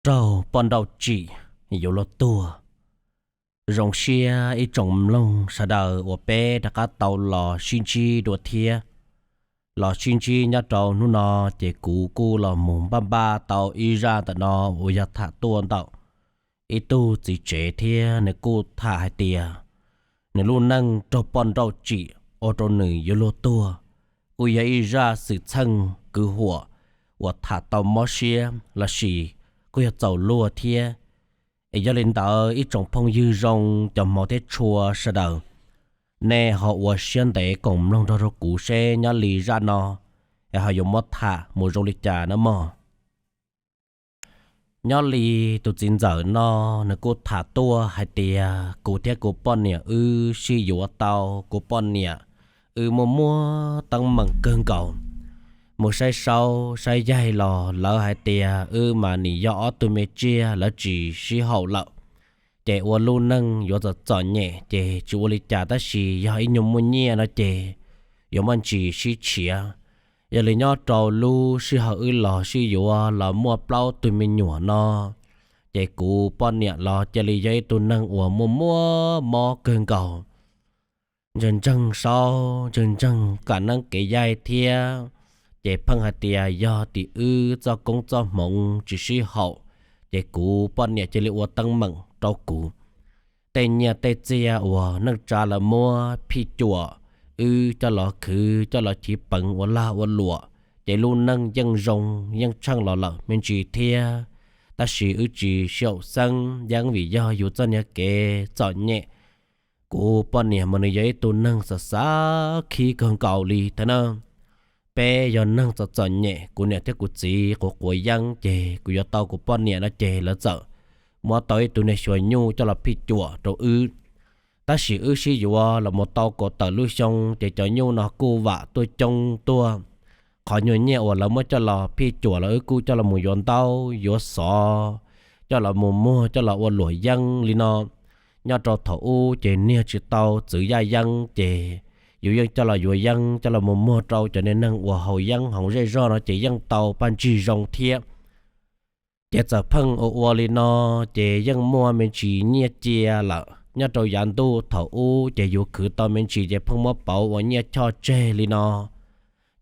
raug poj nrauj tsim yuav luag tuag. Zoo siab ib tsoom mloog sawv daws uas peb rov qab tau los sib ntsib dua thiab. Los sib ntsib nyob rau hnub no, ces kuv kuj los mus npaj npaj tau ib zaj ntawm no uas yog tham tuaj ntawm ib tug txiv tsev thiab nws kuj tham hais tias nws lub neej raug poj nrauj tsim ua rau nws yuav luag tuag, kuj yog ib zaj xwm txheej kwv huam uas tham tau mob siab lossis kuj yog txaus luag thiab. Es yog li ntawd ib tsoom phooj ywg zoo cov hmov thiab tshua sawv daws, nej ho ua siab ntev koom mloog nrog rau kuv seb nyob li zaj no es ho yuav muab tham mus zoo li cas na mog. Nyob li tus txiv ntxawm no, nws kuj tham tuaj hais tias kuv thiab kuv poj niam wb sib yuav tau, kuv poj niam wb muaj muaj teeb meem kawg nkaus. Mus saib saub saib yaig los lawv hais tias wb mas nim yog ob tug me tsiaj lawv tsis sib haum lawm, ces ua lub neej yuav txom txom nyem ces tsis ua li cas, tab sis yog ib nyuag muaj nyiaj no ces yuav muaj ntsis sib tshiav. Yog li nyob rau lub sij hawm wb los sib yuav los muaj plaub tug me nyuam no, ces kuv poj niam los cia li yog ib tug neeg uas muaj muaj mob kawg nkaus. Ntseeg ntseeg saub ntseeg ntseeg kam neeb kev yaig thiab, ces pheej hais tias yog tim wb txoj koob txoj hmoov tsis sib haum, ces kuv poj niam cia li ua teeb meem rau kuv. Tej nyiaj tej txiaj uas neej tsa lawv muab phij cuam, wb coj los khwv coj los chiv peev ua lag ua luam, ces lub neej yeej zoo yeej tsheej los lawm me ntsis thiab. Tab sis wb tsis sib haum xeeb yeeb vim yog yus txoj niag kev txom nyem. Kuv poj niam mas nws yog ib tug neeg xav xav khib kawg nkaus li thiab na. Peb yog neeg txom txom nyem, kuv niam thiab kuv txiv quav quav yeeb, ces kuv yuav tau kuv poj niam no ces lawv txawm muab tau ib tug niag xyuas nyuj coj los phij cuam rau wb. Tab sis wb sib yuav los mus tau kaum tawm lub xyoo, ces cov nyuj no kuj vam tuaj coob tuaj. Qhov nyuag nyiaj uas lawv muab coj los phij cuam los wb kuj coj los mus yuav ntaub yuav xov, coj los mus muag coj los ua luam yeeb li no. Nyob rau thaum ub ces niag tsis tau txwv yaj yeeb, ces yus yeej coj los yuav yeeb coj los mus muag rau cov niag neeg uas haus yeeb haus zej zog no ces yeej tau paj ntsig zoo thiab. Ces txawm pheej ua ua li no, ces yeej muaj me ntsis nyiaj cia lawm. Nyob rau yav ntuj thaum ub ces yus khwv tau me ntsis ces pheej muab pauv ua nyiaj choj tseg li no.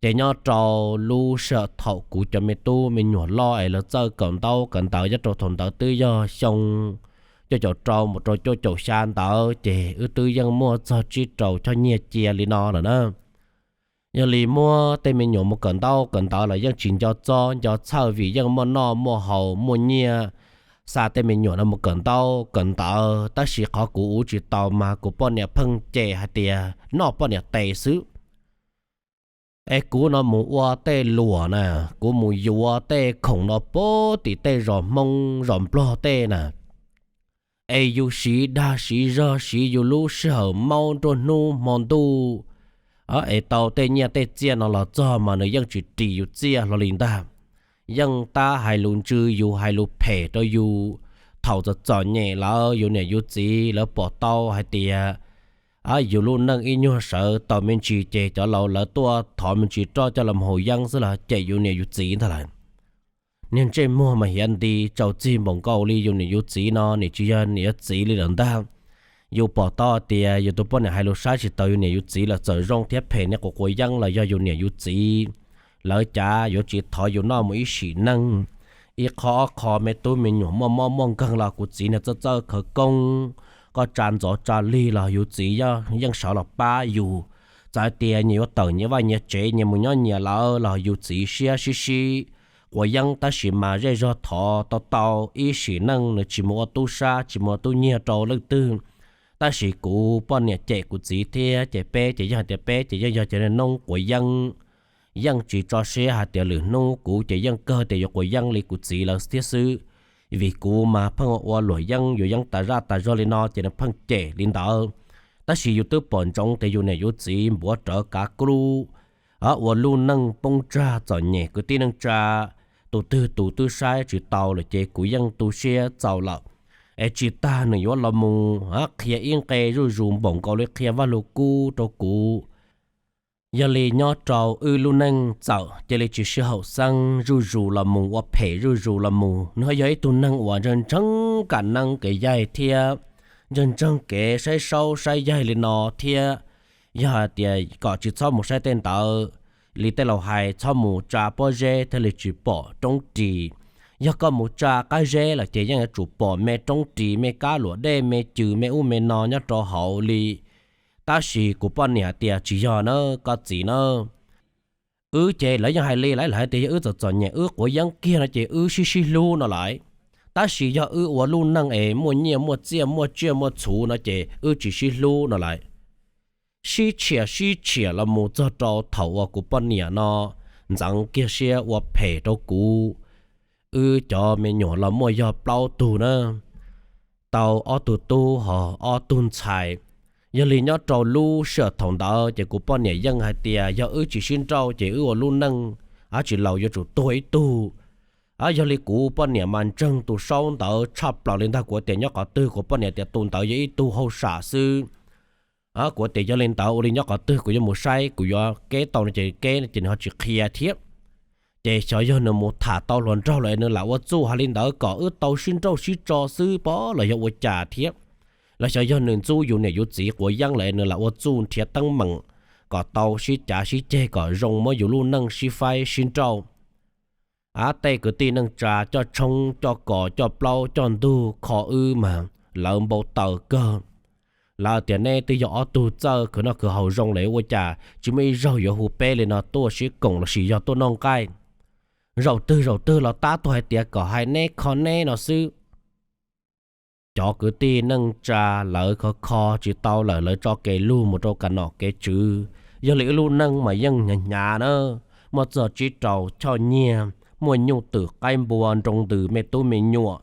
Ces nyob rau lub sij hawm thaum kuv cov me tub me nyuam loj es lawv txawj kawm ntaub kawm ntawv, nyob rau thaum ntawd twb yog xyoo cuaj caum rau mus rau cuaj caum xya ntawd, ces wb twb yeej muaj txog tsib rau choj nyiaj cia li no lawm na. Yog li muab tej me nyuam mus kawm ntaub kawm ntawv los yeej tsis nco txob nco txhawj vim yeej muaj noj muaj haus muaj nyiaj xa tej me nyuam no mus kawm ntaub kawm ntawv. Tab sis qhov kuv ua tsis tau mas kuv poj niam pheej cem hais tias noj poj niam tes xwb. Es kuv no mus ua tej luam na, kuv mus yuav tej khoom no puag tim tej zos Hmoob zos Nplog tej na, es yus siv dag siv zog siv yus lub sij hawm maub nruab hnub hmo ntuj, es tau tej nyiaj tej txiaj no los txog mas nws yeej tsis ris yus txiaj hlo li ntag. Yeej tab hais lus ntsws yus, hais lus phem rau yus. Thaum txom txom nyem lawm yus niam yus txiv lawv pom tau hais tias yus lub neej ib nyuag sawv tau me ntsis ces cov laus lawv tuaj thov me ntsis roj coj los haus yeeb xwb los cem yus niam yus txiv ntag lawm. Niag ntsej muag mas hiav nti tsaus txig npaum nkaus li yus niam yus txiv no, nim tsis yog niam yog txiv li lawm ntag. Yus pom tau tias yus tus poj niam hais lus saib tsis taus yus niam yus txiv lawm, txawm zoo thiab phem, niag quav quav yeeb los yog yus niam yus txiv, lawv cav yuav tsis thov yus noj mus ib sim neej. Ib qho ob qho me tub me nyuam muaj mob muaj nkeeg los kuv txiv niag txawj txawj khawv koob, koj tsa ntxov tsa lig los yus txiv yeej sawv los pab yus. Txawm hais tias nyias yuav tawm nyias vaj nyias tsev nyias mus nyob nyias lawm los yus txiv siab sib sib quav yeeb, tab sis mas zej zog thov tau tau ib sim neej, nws tsis mus ua tub sab tsis mus ua tub nyiag rau leej twg. Tab sis kuv poj niam cem kuv txiv thiab, ces peb ces yeej hais tias peb ces yeej yog cov niag noob quav yeeb, yeej tsis tso siab hais tias lwm hnub kuv ces yeej kawg tias yuav quav yeeb li kuv txiv lawv thiab xwb. Vim kuv mas pheej ua luam yeeb yuav yeeb tas zaj tas zog li no ces nws pheej cem li ntawd. Tab sis yus twb pom ntsoov tias yus niam yus txiv npuav rawv kav kub, ua lub neej poob tsag txom nyem kwv tij neej tsa, tus twg tus twb saib tsis taus lawm ces kuv yeej tu siab txaus lawm. Es tsis tas nws yuav los mus qhia ib nqe zuj zus npaum nkaus li qhia Vaj Lug Kub rau kuv. Yog li nyob rau wb lub neej txawm cia li tsis sib haum xeeb zuj zus los mus, ua phem zuj zus los mus, nws ho yog ib tug neeg uas ntseeg ntseeg kam neeb kev yaig thiab ntseeg ntseeg kev saib saub saib yaig li no thiab. Yog hais tias kom tsis txhob mus saib tej ntawd, li tej laus hais txhob mus tsa pob zeb thiaj li tsis pom roob ris. Yog koj mus tsa qab zeb lawm ces yeej yuav tsum pom me roob ris, me kab luam dej, me cws, me ub me no nyob rau hauv li. Tab sis kuv poj niam tias tsis yog na koj txiv na. Wb ces lawv yeej hais li lawv hais tias yog wb txom txom nyem wb quav yeeb kiag no ces wb sib sib hlub no lawm. Tab sis yog wb ua lub neej es muaj nyiaj muaj txiaj muaj tsiaj muaj txhuv no ces wb tsis sib hlub no lawm. Sib tshiam sib tshiam los mus txog rau thaum uas kuv poj niam no ntxeev kiag siab ua phem rau kuv. Wb cov me nyuam los muaj yog plaub tug na, tau ob tug tub ho ob tug ntxhais. Yog li nyob rau lub sij hawm thaum ntawd ces kuv poj niam yeej hais tias yog wb tsis sib nrauj ces wb ua lub neej, ab tsis laus yuav tsum tuag ib tug. Ab yog li kuv poj niam mas ntseeg tus saub ntawd tshaj plaws li ntag, kuv tias nyob qhov twg, kuv poj niam tias tus ntawd yog ib tug hauj sam xwb. Kuv tias yog li ntawd ua li nyob qhov twg kuv yuav mus saib, kuv yuav keb tau no ces keb no ces nws ho tsis qhia thiab. Ces xyov yog nws mus tham tau hluas nraug los es nws lam ua txuj hais li ntawd kom wb tau sib nrauj sib tso xwb pob los yog ua cas thiab. Los xyov yog nws ntxub yus niam yus txiv quav yeeb los es nws lam ua txuj nrhiav teeb meem kom tau sib cav sib ceg kom zoo muab yus lub neej sib faib sib nrauj. Ab tej kwv tij neej tsa coj tshoob coj kos coj plaub coj ntug kho wb mas lawv npau taws kawg. Lawv tias neb twb yog ob tug txawj khwv noj khwv haus zoo lawm ua cas tsis muaj ib zaug yuav hu peb li no tuaj sib koom lossis yog tuaj noj nqaij. Zaum twg zaum twg los tab tuaj hais tias kom hais neb kho neb no xwb. Cov kwv tij neej tsa lawv khov kho tsis tau lawm, lawv tso kev lug mus rau kev nom kev tswv. Yog li wb lub neej mas yeej hnyav hnyav na, muaj txog tsib rau choj nyiaj, muaj nyuj twm qaib npua nroo ntws me tub me nyuam.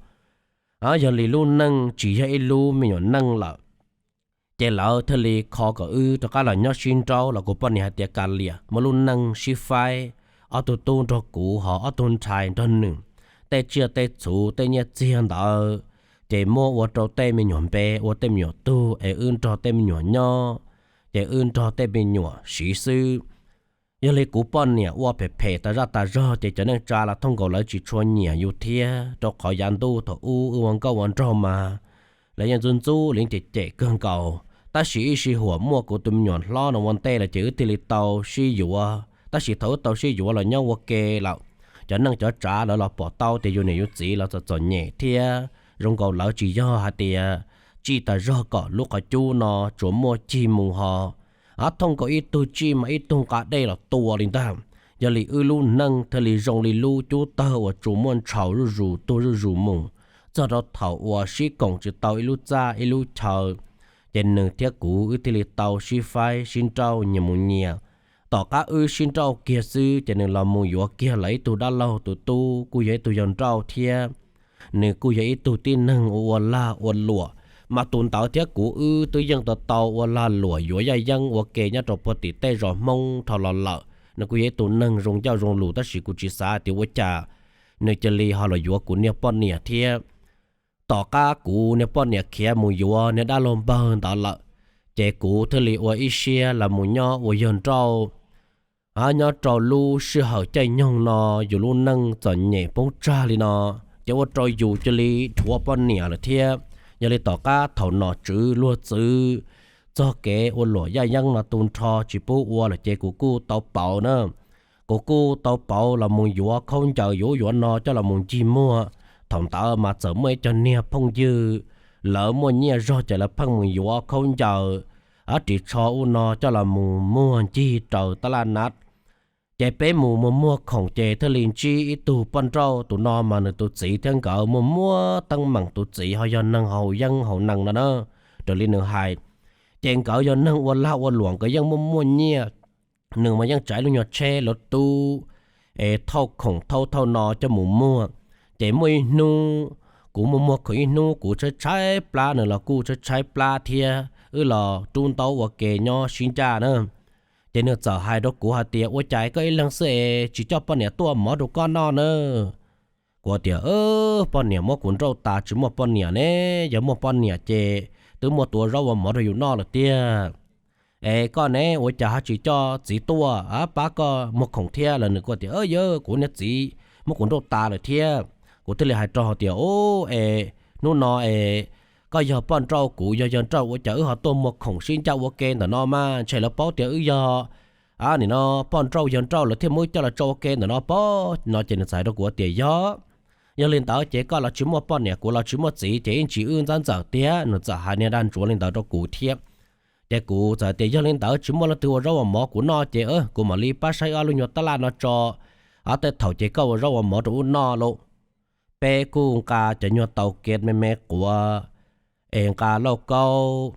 Yog li lub neej tsis yog ib lub me nyuam neej lawm. Ces lawv thiaj li kho kom wb rov qab los nyob sib nrauj los kuv poj niam hais tias kav liam, muaj lub neej sib faib, ob tug tub nrog kuv ho ob tug ntxhais nrog nws, tej tsiaj tej txhuv tej nyiaj txiag ntawd ces muab ua rau tej me nyuam npe, ua tej me nyuam tug es wb nrog tej me nyuam nyob, ces wb nrog tej me nyuam siv xwb. Yog li kuv poj niam ua phem phem tas zaj tas zog ces cov neej tsa los thooj nkaus lawv tsis tshua nyiam yus thiab, rau qhov yav ntuj thaum ub wb ua nkauj ua nraug mas lawv yeej ntxub ntxub li cem cem kawg nkaus. Tab sis ib sij huam muaj kuv tus me nyuam hlob no ua ntej lawm ces wb thiaj li tau sib yuav. Tab sis thaum wb tau sib yuav los nyob ua ke lawm, cov neej cov tsav lawv los pom tau tias yus niam yus txiv los txom txom nyem thiab zoo nkaus lawv tsis yog hais tias tsij tas zog kom lub qhov cub no tsuas muaj cig mus ho, ab thooj nkaus ib tug tsij mas ib tug nqa dej los tua li ntag. Yog li wb lub neej thiaj li zoo li lub cub tawg uas tsuas muaj ntshaus zuj zus tuag zuj zus mus, txog rau thaum uas sib koom tsis tau ib lub txaj ib lub chaw, ces nws thiab kuv wb thiaj li tau sib faib sib nrauj nyias mus nyias. Tom qab wb sib nrauj kiag xwb ces nws los mus yuav kiag lawv ib tug dab laug tus tub kuj yog ib tug yau nrauj thiab, nws kuj yog ib tug tib neeg ua ua lag ua luam. Mas tus ntawd thiab kuv wb twb yeej tau tau ua lag luam yuav yaj yeeb ua ke nyob rau puag tim tej zos Hmoob dhau los lawm. Nws kuj yog ib tug neeg zoo ncauj zoo lus tab sis kuv tsis xav tias ua cas nws cia li ho los yuav kuv niag poj niam thiab. Tom qab kuv niag poj niam khiav mus yuav niag dab laug npawg ntawd lawm, ces kuv thiaj li ua ib siab los mus nyob ua yawg nrauj. Nyob rau lub sij hawm caij nyoog no yus lub neej txom nyem poob tsag li no, ces ua rau yus cia li dhuav poj niam lawm thiab. Yog li tom qab thaum nom tswv luag txwv txog kev ua luam yaj yeeb no tu nrho tsis pub ua lawm ces kuv kuj tau pauv na. Kuv kuj tau pauv los mus yuav khaub ncaws yuav ub yuav no coj los mus ncig muag. Thaum ntawd mas txawm muaj ib co niag phooj ywg, lawv muaj nyiaj zog ces lawv pheej mus yuav khaub ncaws, ris tsho ub no coj los mus muag ncig raws tab laj nab. Ces peb mus muag muag khoom ces thiaj li ntsib ib tug poj nrauj, tus no mas nws tus txiv thiab nkawd muaj muaj teeb meem, tus txiv ho yog neeg haus yeeb haus nees no na, raws li nws hais. Ces nkawd yog neeg ua lag ua luam, nkawd yeej muaj muaj nyiaj, nws mas yeej tsav lub nyuag tsheb lov tub es thauj khoom thauj thauj no coj mus muag. Ces muaj ib hnub kuv muaj muag khoom ib hnub kuv tshaib tshaib plab, nws los kuj tshaib tshaib plab thiab, wb los rub ntaub ua ke nyob sib ncaj na. Ces nws txawm hais rau kuv hais tias, ua cas koj ib leeg xwb es tsis coj poj niam tuaj mov rau koj noj na? Kuv tias, poj niam muab kuv nrauj tas tsis muaj poj niam ne, yog muaj poj niam ces twb muaj tuav zaub ua mov rau yus noj lawm tiag. Es koj ne ua cas ho tsis coj txiv tuaj pab koj muag khoom thiab lawm? Nws kuj tias, Yog kuv niag txiv muab kuv nrauj tas lawm thiab. Kuv thiaj li hais rau hais tias, Ub, es hnub no es koj yog poj nrauj kuv yog yawg nrauj ua cas wb ho tuaj muag khoom sib ncaj ua ke ntawm no mas ntshe lawv paub tias wb yog nim no poj nrauj yawg nrauj lawv thiaj muab wb coj los tso ua ke ntawm no pob? No ces nws txawm hais rau kuv tias, Yog, yog li ntawd ces koj los tsis muaj poj niam kuv los tsis muaj txiv ces ib ntsis wb ntxab ntxawm tiag. Nws txawm hais niag dag ntsuav li ntawd rau kuv thiab. Ces kuv txawm tias, Yog li ntawd tsis muaj leej twg ua zaub ua mov kuv noj ces kuv mam li pab saib ob lub nyuag tab laj no tso, tej thaum ces koj ua zaub ua mov rau wb noj lauj. Peb kuj nqa cov nyuag tau kev me me quav es nqa lauj kaub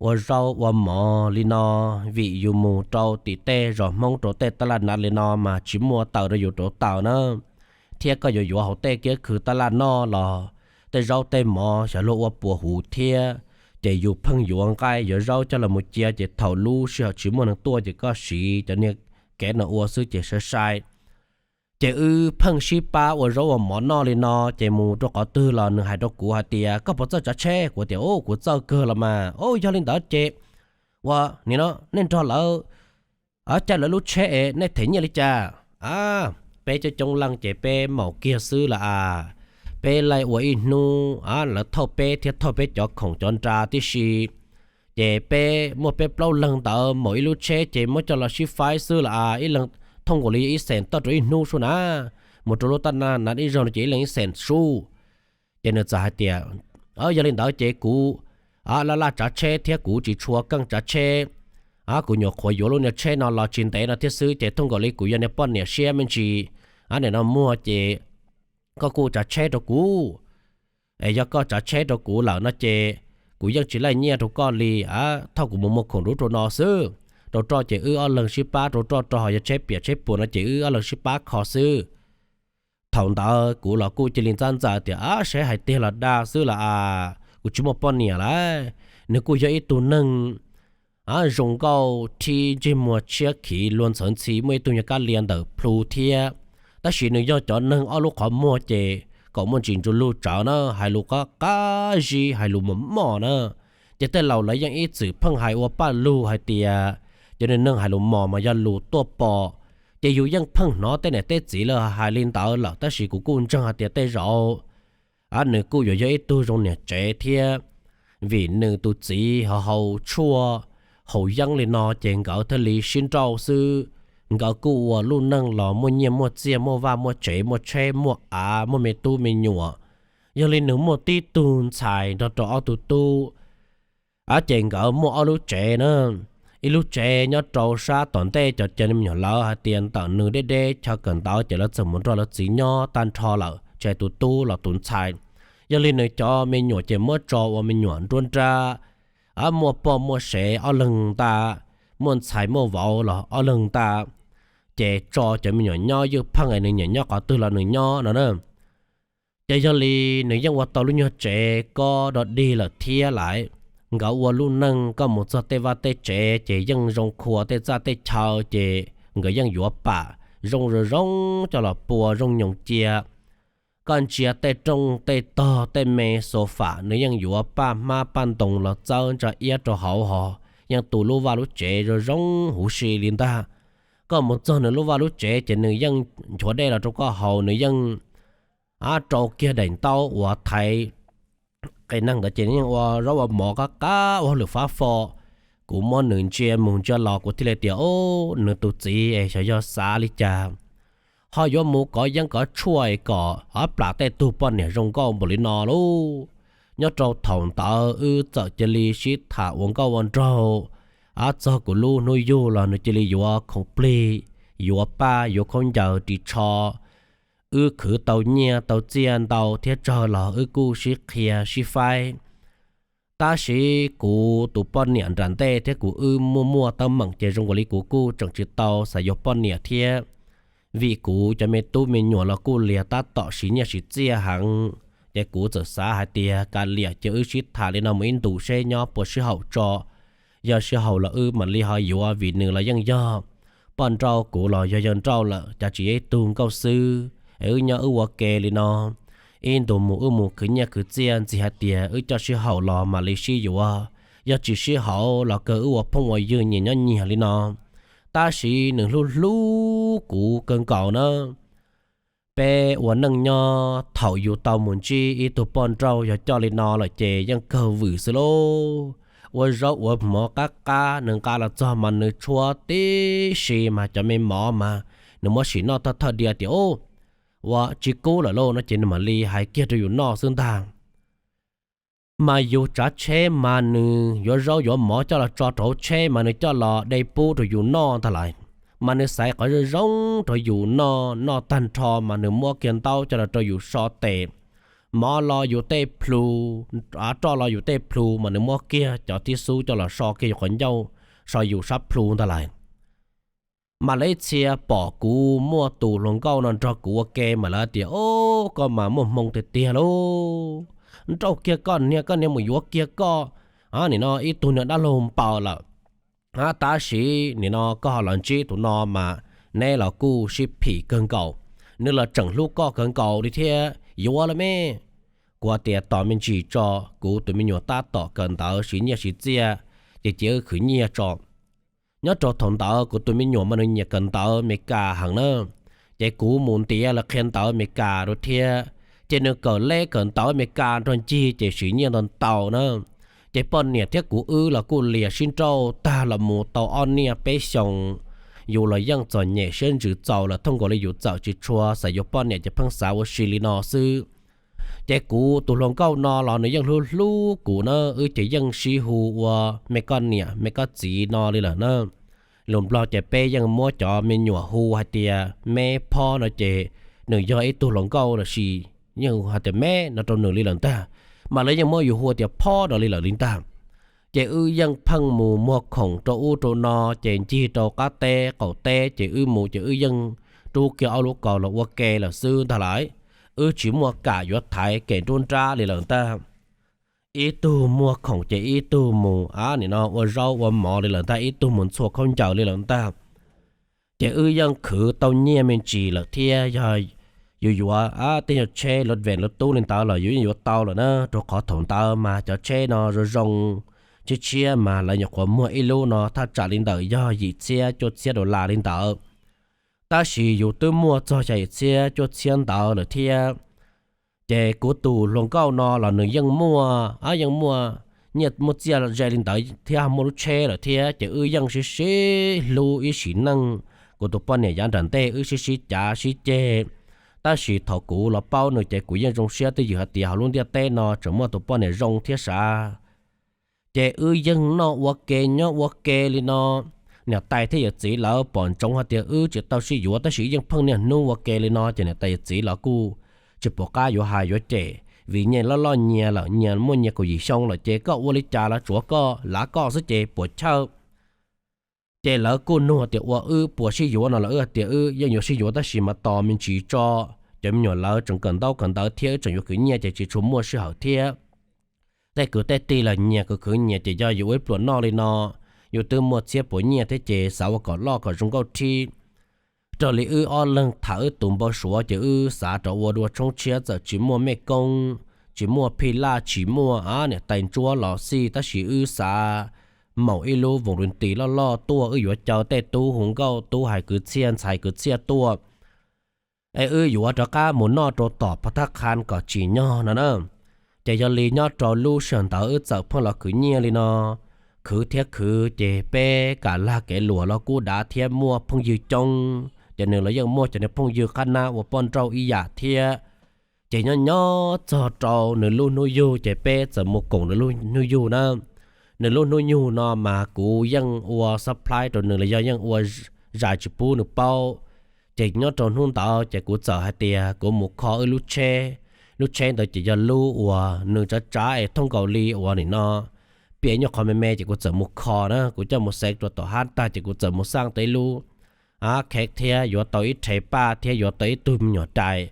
ua zaub ua mov li no, vim yus mus rau tim tej zos Hmoob rau tej tab laj nav li no mas tsis muaj taws rau yus rauv taws na. Thiab koj yuav yuav hauv tej kiab khw tab laj noj los tej zaub tej mov xyov luag ua puas huv thiab, ces yus pheej yuav nqaij yuav zaub coj los mus cia ces thaum lub sij hawm tsis muaj neeg tuaj ces koj siv cov niag kev no ua xwb ces sai sai. Ces wb pheej sib pab ua zaub ua mov noj li no, ces mus rau qhov twg los nws hais rau kuv hais tias, Koj puas txawj tsav tsheb? Kuv tias, Ub, kuv txawj kawg los mas. Ub, yog li ntawd ces ua nim no nej nrog lawv caij lawv lub tsheb es nej them nyiaj li cas? A, peb coob coob leej ces peb maum kiag xwb las as. Peb laij ua ib hnub, lawv thauj peb thiab thauj peb cov khoom cov nra tib si. Ces peb muaj peb plaub leeg ntawd maum ib lub tsheb ces muab coj los sib faib xwb las as, ib leeg thooj nkaus li ib xees toj rau ib hnub sub na. Mus rau lub tab laj nav ib zaug no ces ib leeg ib xees sub. Ces nws txawm hais tias, Yog li ntawd ces kuv laj laj tsav tsheb thiab kuv tsis tshua keej tsav tsheb. Kuv nyuam qhuav yuav lub niag tsheb no los tsis ntev no thiab xwb ces thooj nkaus li kuv yog niag poj niam siab me ntsis. Nim no muag ces koj kuj tsav tsheb rau kuv. Es yog koj tsav tsheb rau kuv lawm no ces kuv yeej tsis laij nyiaj rau koj li. Thaum kuv mus muag khoom rau rau no xwb, rau roj ces wb ob leeg sib pab rau roj rau, ho yog tsheb piam tsheb puas no ces wb ob leeg sib pab kho xwb. Thaum ntawd kuv los kuj cia li ntxab ntxaws tias, Ab, saib hais tiag los dag xwb las as, kuv tsis muaj poj niam lauj. Nws kuj yog ib tug neeg zoo nkauj thib ntsej muag tshiab khiv luag ntxhawv ntxhi, muaj ib tug nyuag kab lia ntawm plhu thiab. Tab sis nws yog cov neeg ob lub qhov muag ces kom muaj ntsis ntsuj lug tsawv na, hais lus qab qab zib, hais lus mos mos na. Ces tej laus lawv yeej ib txwm pheej hais ua paj lug hais tias cov neeg hais lus mos mas yog lus tuaj pom. Ces yus yeej pheej hnov tej niam tej txiv lawv hais li ntawd lawm, tab sis kuv kuj ntseeg hais tias tej zaum nws kuj yuav yog ib tug zoo niam tsev thiab, vim nws tus txiv ho haus tshuaj haus yeeb li no ces nkawd thiaj li sib nrauj xwb. Nkawd kuj ua lub neej los muaj nyiaj muaj txiaj, muaj vaj muaj tsev, muaj tsheb muaj av, muaj me tub me nyuam. Yog li nws muaj tib tug ntxhais nrog rau ob tug tub. Ces nkawd muaj ob lub tsev na, ib lub tsev nyob rau sab tom ntej cov ceg me nyuam lawv hais tias ntawm nws deb deb chaw kawm ntawv ces lawv txawm mus nrog lawv txiv nyob tag nrho lawm, tseg tus tub los tus ntxhais. Yog li nws cov me nyuam ces muab tso ua me nyuam nruab nrab, muaj poj muaj sev ob leeg ntag, muaj ntxhais muaj vauv los ob leeg ntag. Ces tso cov me nyuam nyob ywj pheej es nws nyiam nyob qhov twg los nws nyob no na. Ces yog li nws yeej ua tau lub nyuag tsev kob dog dig lawm thiab lawm. Nkawd ua lub neej koj mus txog tej vaj tej tsev ces yeej zoo khua, tej txaj tej chaw ces nkawd yeej yuav pam zoo zoo zoo coj los pua zoo nyoos cia. Koj ntsia tej rooj tej tog tej me xo fam nws yeej yuav paj hmab paj ntoo los txawb ntsa iab rau hauv hos, yeej tu lub vaj lub tsev zoo zoo huv si li ntag. Koj mus txog nws lub vaj lub tsev ces nws yeej nchuav dej los rau koj haus, nws yeej rau kiag daim ntaub uas thaiv qe neeg ntawd ces nws yeej ua zaub ua mov qab qab ua hauj lwm fab fo. Kuv muab nws ntsia mus ntsia los kuv thiaj li tias, Ub, nws tus txiv es xyov yog xav li cas ho yuav mus kov yeeb kov tshuaj es kom ob plam tej tug poj niam zoo nkauj npaum li no lauj. Nyob rau thaum ntawd wb txawm cia li sib tham ua nkauj ua nraug, ab txog kuv lub hnub yug los nws cia li yuav khoom plig, yuav paj yuav khaub ncaws ris tsho. Wb khwv tau nyiaj tau txiaj ntau thiab tsawg los wb kuj sib qhia sib faib. Tab sis kuv tus poj niam nram ntej thiab kuv wb muaj muaj teeb meem ces zoo nkaus li kuv kuj tseem tsis tau xav yuav poj niam thiab, vim kuv cov me tub me nyuam los kuj liag tab tom siv nyiaj siv txiaj heev. Ces kuv txawm xav hais tias kav liam ces wb sib tham li no mus ib ntus seb nyob puas sib haum tso. Yog sib haum los wb mam li ho yuav, vim nws los yeej yog poj nrauj, kuv los yog yawg nrauj lawm, cas tsis yog ib tug nkauj xwb. Es wb nyob wb ua ke li no, ib ntus mus wb mus khwv nyiaj khwv txiaj, ntxim hais tias wb coj sib haum los mam li sib yuav. yog tsis sib haum los kawg wb ua phooj ua ywg nyias nyob nyias li no. Tab sis nws hlub hlub kuv kawg nkaus na. Peb ua neej nyob thaum yus tau mus ntsib ib tug poj nrauj yog coj li no lawm ces yeej kawg vwm xwb lauj. Ua zaub ua mov qab qab, nws nqa los txog mas nws tshuab tib si mas cov me mov mas nws muab sim noj thawj thawj diav tias, Ub, ua tsis kub lawm lauj, no ces nws mam li hais kiag rau yus noj xwb ntag. Mas yus tsav tsheb mas nws yuav zaub yuav mov coj los tso rau hauv tsheb mas nws coj los de pub rau yus noj ntag lais. Mas nws xaiv qhov zoo zoo rau yus noj, noj tag nrho mas nws muab kiag ntaub coj los rau yus so tes, mov los yus tej plhu, roj los yus tej plhu mas nws muab kiag cov tib xub coj los so kiag yus qhov ncauj, so yus sab plhu ntag lais. Mas lawv ib txhia pom kuv muaj tus hluas nkauj no nrog kuv ua ke mas lawv tias, Ob, koj mas muaj hmoo tiag tiag lauj, nrauj kiag koj niag, koj niag mus yuav kiag koj nim no ib tug niag dab laug npaws lawm. Tab sis nim no koj ho los ntsib tus no mas neb los kuj sib phim kawg nkaus, nws los tseem hlub koj kawg nkaus li thiab, yuav lawm me. Kuv tias tos me ntsis tso, kuv tus me nyuam tab tom kawm ntawv siv nyiaj siv txiaj, ces cia wb khwv nyiaj tso. Nyob rau thaum ntawd kuv tus me nyuam mas nws nyiam kawm ntawv Amelikas heev na, ces kuv mus ntiav lawv qhia ntawv Amelikas rau thiab, ces nws kawm leb kawm ntawv Amelikas nrog ncig ces siv nyiaj ntau ntau na. Ces poj niam thiab kuv wb los kuj lias sib nrauj tag los mus tau ob niaj peb xyoos, yus los yeej txom nyem siab ntsws txaus lawm, thooj nkaus li yus txawm tsis tshua xav yuav poj niam ces pheej xav ua si li no xwb. Ces kuv tus hluas nkauj no los nws yeej hlub hlub kuv na, wb ces yeej sib hu ua me koj niam me koj txiv no li lawm na. Lus Nplog ces peb yeej muab cov me nyuam hu hais tias me phob no ces nws yog ib tug hluas nkauj lossis yeej hais tias me no rau nws li lawm ntag, mas lawv yeej muab yus hu tias phob no li lawm li ntag. Ces wb yeej pheej mus muag khoom rau ub rau no, ces ncig rau qab teb qaum teb ces wb mus ces wb yeej rub kiag ob lub kaus los ua ke lawm xwb ntag lais. Wb tsis muaj kam yuav thaiv kem nruab nrab li lawm ntag. Ib tug muag khoom ces ib tug mus a nim no ua zaub ua mov li lawm ntag, ib tug mus ntxhua khaub ncaws li lawm ntag. Ces wb yeej khwv tau nyiaj me ntsis lawm thiab, yog yus yuav tej nyuag tsheb lov ves lov tub li ntawd los yus yeej yuav tau lawm na, rau qhov thaum ntawd mas cov tsheb no zoo zoo tshiab tshiab mas lawv nyuam qhuav muag ib lub no thaj tsam li ntawm yog yim txhiab cuaj txhiab dollar li ntawd. Tab sis yus twb muaj txog xya yim txhiab cuaj txhiab ntawd lawm thiab. Ces kuv tus hluas nkauj no los nws yeej muaj, yeej muaj nyiaj muaj txiaj ze li ntawd thiab, muaj lub tsheb lawm thiab, ces wb yeej sib sib hlub ib sim neej. Kuv tus poj niam yav nram ntej wb sib sib cav sib ceg, tab sis thaum kuv los paub nws ces kuv yeej zoo siab twj ywm hais tias hauv lub ntiaj teb no tseem muaj tus poj niam zoo thiab sav. Ces wb yeej noj ua ke nyob ua ke li no. Niam tais thiab yawm txiv lawv pom ntsoov hais tias wb tsis tau sib yuav tab sis wb yeej pheej niaj hnub ua ke li no, ces niam tais yawm txiv los kuj tsis pom qab yuav hais yuav cem, vim nyias loj loj nyias lawm, nyias muaj nyias kaum yim xyoo lawm ces koj ua li cas los tsuav koj lav koj xwb ces puas chawj. Ces lawv kuj nug tias ua wb puas sib yuav no los wb tias wb yeej yuav sib yuav tab sis mas tos me ntsis tso, cov me nyuam lawv tseem kawm ntaub kawm ntawv thiab wb tseem yuav khwv nyiaj ces tsis tshua muaj sij hawm thiab. Tej kwv tej tij los nyias khwv khwv nyias ces yog yus ua ib pluas noj li no, yus twb muaj txhiab puas nyiaj thiab ces xav ua kom loj kom zoo nkauj thiab. Raws li wb ob leeg tham wb tus npau suav ces wb xav rov ua dua tshoob tshiab txawm tsis muaj mej koob, tsis muaj phij laj, tsis muaj niam tais ntsuab los xij tab sis wb xav maum ib lub voos lus ntis loj loj tuaj, wb yuav caw tej tub hu nkauj, tub hais kwv txhiaj, ntxhais kwv txhiaj tuaj, es wb yuav rov qab mus noj rau tom pov thab qha kom tsim nyog no na. Ces yog li nyob rau lub sij hawm ntawd wb txawm pheej los khwv nyiaj li no, khwv thiab khwv ces peb kam lag kev luam los kuj dav thiab muaj phooj ywg coob, ces nws los yeej muaj cov niag phooj ywg qab nab ua poj nrauj ib yam thiab. Ces nyob nyob txog rau nws lub hnub yug ces peb txawm mus koom nws lub hnub yug na. Nws lub hnub yug no mas kuv yeej ua supply rau nws los yog yeej ua zais tsis pub nws paub. Ces nyob rau hnub ntawd ces kuv txawm hais tias kuv mus kho wb lub tsheb. Lub tsheb ntawd ces yog lub uas nws tsav tsav es thooj nkaus li uas nim no piam nyuag qhov me me ces kuv txawm mus kho na, kuv coj mus xeev rau tom hab tag ces kuv txawm mus xaj tau ib lub a khev thiab yuav tau ib rhe paj thiab yuav tau ib tug me nyuam dais.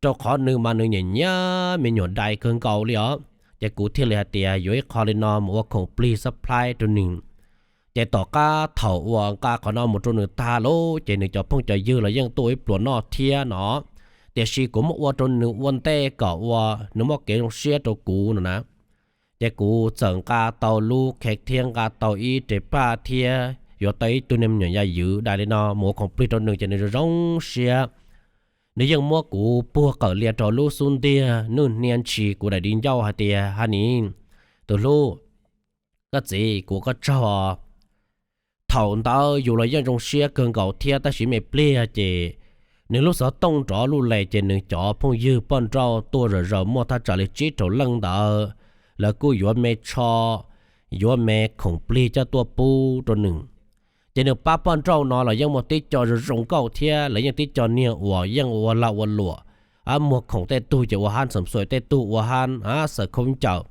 Rau qhov nws mas nws nyiam nyiam me nyuam dais kawg nkaus li os, ces kuv thiaj li hais tias yuav ib qho li no mus ua khoom plig supply rau nws. Ces tom qab thaum uas nqa qhov no mus rau nws tag lauj ces nws cov phooj cov ywg los yeej tuaj ib pluas noj thiab no, tiam sis kuv muab ua rau nws ua ntej kom uas nws muaj kev zoo siab rau kuv no na. Es kuv txawm nqa tau lub khev thiab nqa tau ib re paj thiab yuav tau ib tug niag me nyuam yaj ywm dais li no mus ua khoom plig rau nws ces nws zoo zoo siab. Nws yeej muab kuv puag qawm lias rau lub xub ntiag, nws hnia ntshis kuv daim di ncauj hais tias, Ha nim, tus hlub, koj txiv, kuv ua koj tsaug os. Thaum ntawd yus los yeej zoo siab kawg nkaus thiab, tab sis me pliag ces nws lub xov tooj nrov luj les ces nws cov phooj ywg poj nrauj tuaj zom zaws muaj thaj tsam li tsib rau leej ntawd, lawv kuj yuav me tsho, yuav me khoom plig coj tuaj pub rau nws. Ces nws pab poj nrauj no los yeej muaj tib co zoo zoo nkauj thiab, lawv yeej tib co niag uas yeej ua lag ua luam, muag khoom, tej tug ces ua hab xom xuam, tej tug ua hab xaws khaub ncaws,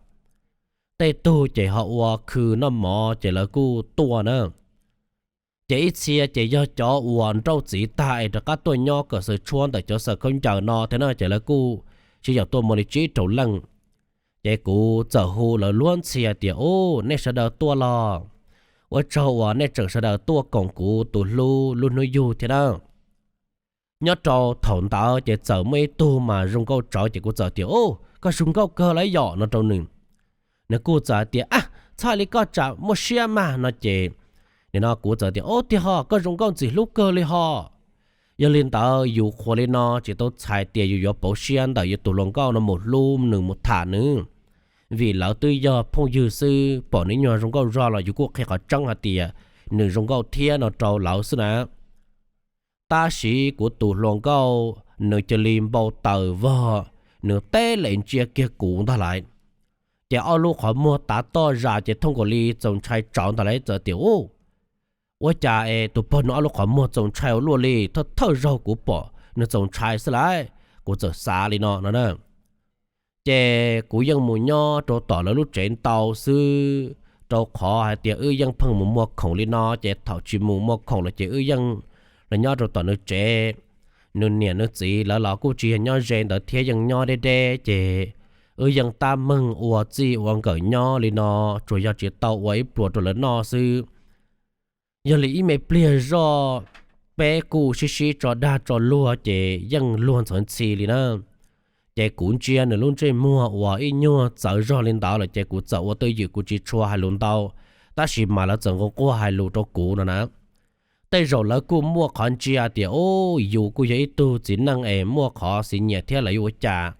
tej tug ces ho ua khw noj mov ces lawv kuj tuaj na. Ces ib txhia ces yog cov uas nrauj txiv tag es rov qab tuaj nyob kom xaws tshuab ntawm cov xaws khaub ncaws no thiab na, ces lawv kuj sib yaum tuaj muaj li tsib rau leej. Ces kuv txawm hu lawv luag ntxhi tias, Ub, nej sawv daws tuaj los? Ua tsaug uas nej tseem sawv daws tuaj koom kuv tus hlub lub hnub yug thiab na. Nyob rau thaum ntawd ces txawm muaj ib tug mas zoo nkauj tsawv ces kuv txawm tias, Ub, koj zoo nkauj kawg lawm yom, no rau nws. Nws kuj txawm hais tias, Ab, txhob li koj tsam muaj siab mas, no ces nim no kuv txawm tias, Ub, tiag ho, koj zoo nkauj ntxim hlub kawg li ho. Yog li ntawd yus qhuas li no tsis tau txhais tias yus yuav pauv siab ntawm yus tus hluas nkauj no mus hlub nws mus tham nws, vim lawv twb yog phooj ywg xwb, pom nws nyuag zoo nkauj zog los yus kuj qhia qhov tseeb hais tias nws zoo nkauj thiab no rau lawv xwb na. Tab sis kuv tus hluas nkauj nws cia li npau taws vog, nws teb lem ntsia kiag kuv ntag lauj. Ces ob lub qhov muag tav toj zam ces thooj nkaus li txaus ntshai tsawv ntag lauj, txawm tias, Ub, ua cas es tus pog no ob lub qhov muag txaus ntshai ua luaj li, thawj thawj zaug kuv pom nws txaus ntshai xwb lauj, kuv txawm xav li no no na. Ces kuv yeej mus nyob rau tom lawv lub tsev ntau xwb, rau qhov hais tias wb yeej pheej mus muag khoom li no, ces thaum tsis mus muag khoom lawm ces wb yeej los nyob rau tom nws tsev. Nws niam nws txiv lawv los kuj tsis yog nyob ze ntawd thiab, yeej nyob deb deb, ces wb yeej tab meeg ua txij ua nkawm nyob li no, tsuas yog tsis tau ua ib pluas rau lawv noj xwb. Yog li ib me pliag zoj, peb kuj sib sib tso dag tso luag ces yeej luag ntxhov ntxhi li na. Ces kuv ntsia nws lub ntsej muag uas ib nyuag txawv zog li ntawd lawm ces kuv txawm ua twj ywm kuv tsis tshua hais lus ntau, tab sis mas lawv txawm nquag nquag hais lus rau kuv no na. Tej zaum lawv kuj muaj qhov ntsia tias, Ub, yus kuj yog ib tug txiv neej es muaj qhov xis nyiam thiab lawv yuav ua cas.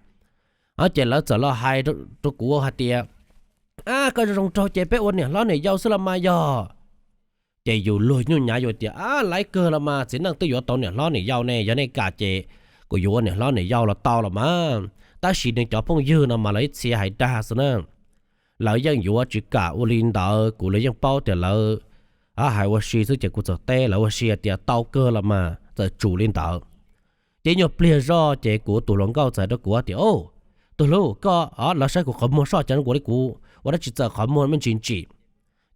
Ces lawv txawm los hais rau kuv hais tias, Ab, koj zoo zoo raug ces peb ua niam hlob niam yau xwb los mas yog. Ces yus luag nyuj nyav yuav tias, Ab, laib kawg los mas, txiv neej twb yuav tau niam hlob niam yau ne, yog nej kam ces kuv yuav ua niam hlob niam yau los tau los mas. Tab sis nws cov phooj ywg no mas lawv ib txhia hais dag xwb na. Lawv yeej yuav tsis kam ua li ntawd, kuv los yeej paub tias lawv hais ua si xwb ces kuv txawm teb lawv ua si tias, Tau kawg los mas, txawm tsum li ntawd. Ces nyuag pliag zoj ces kuv tus hluas nkauj txawm hais rau kuv tias, Ub, tus hlub, koj los saib kuv qhov muag soj, cas zoo nkaus li kuv ua dab tsi txawm qhov muag me ntsis ntsim.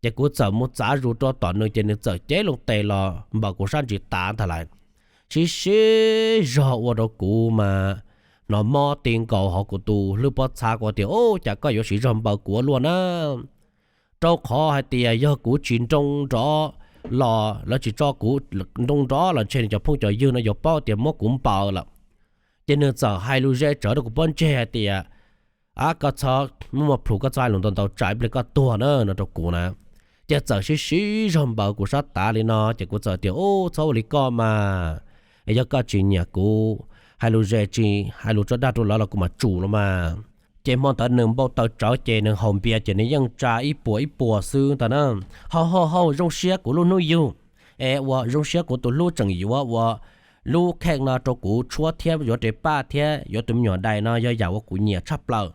Ces kuv txawm mus txav zus rau tom nws ces nws txawm cev loo tes los npaws kuv sab ntsis tav ntag lauj. Sib sib zog ua rau kuv mas hnov mob ti nkaus hauv kuv tus hlwb pob txha, kuv tias, Ub, cas koj yuav siv zog npaws kuv ua luaj na. Rau qhov hais tias yog kuv tsis nroo nrov los lawv tsis tso kuv nroo nrov los ntshe nws cov phooj cov ywg no yuav paub tias muab kuv npaws lawm. Ces nws txawm hais lus ze tsawv rau kuv pob ntseg hais tias, Ab, koj txhob muaj plhus, koj txhob hais lus ntau ntau tsam ib pliag koj tuag na, no rau kuv na. Ces txawm sib sib zog npaws kuv sab tav li no ces kuv txawm tias, Ub, txhob ua li koj mas, es yog koj tsis nyiam kuv, hais lus ze tsis hais lus tso dag rau lawv los kuv mam tsum los mas. Ces hmo ntawd nws npau taws tsawv ces nws haus npias ces nws yeej tsa ib puas ib puas xwb ntag na. Hau hau hau, zoo siab kuv lub hnub yug, es ua zoo siab kuv tus hlub tseem yuav ua lub kheej no rau kuv tshuab thiab yuav re paj thiab yuav tus me nyuam dais no yog yam uas kuv nyiam tshaj plaws.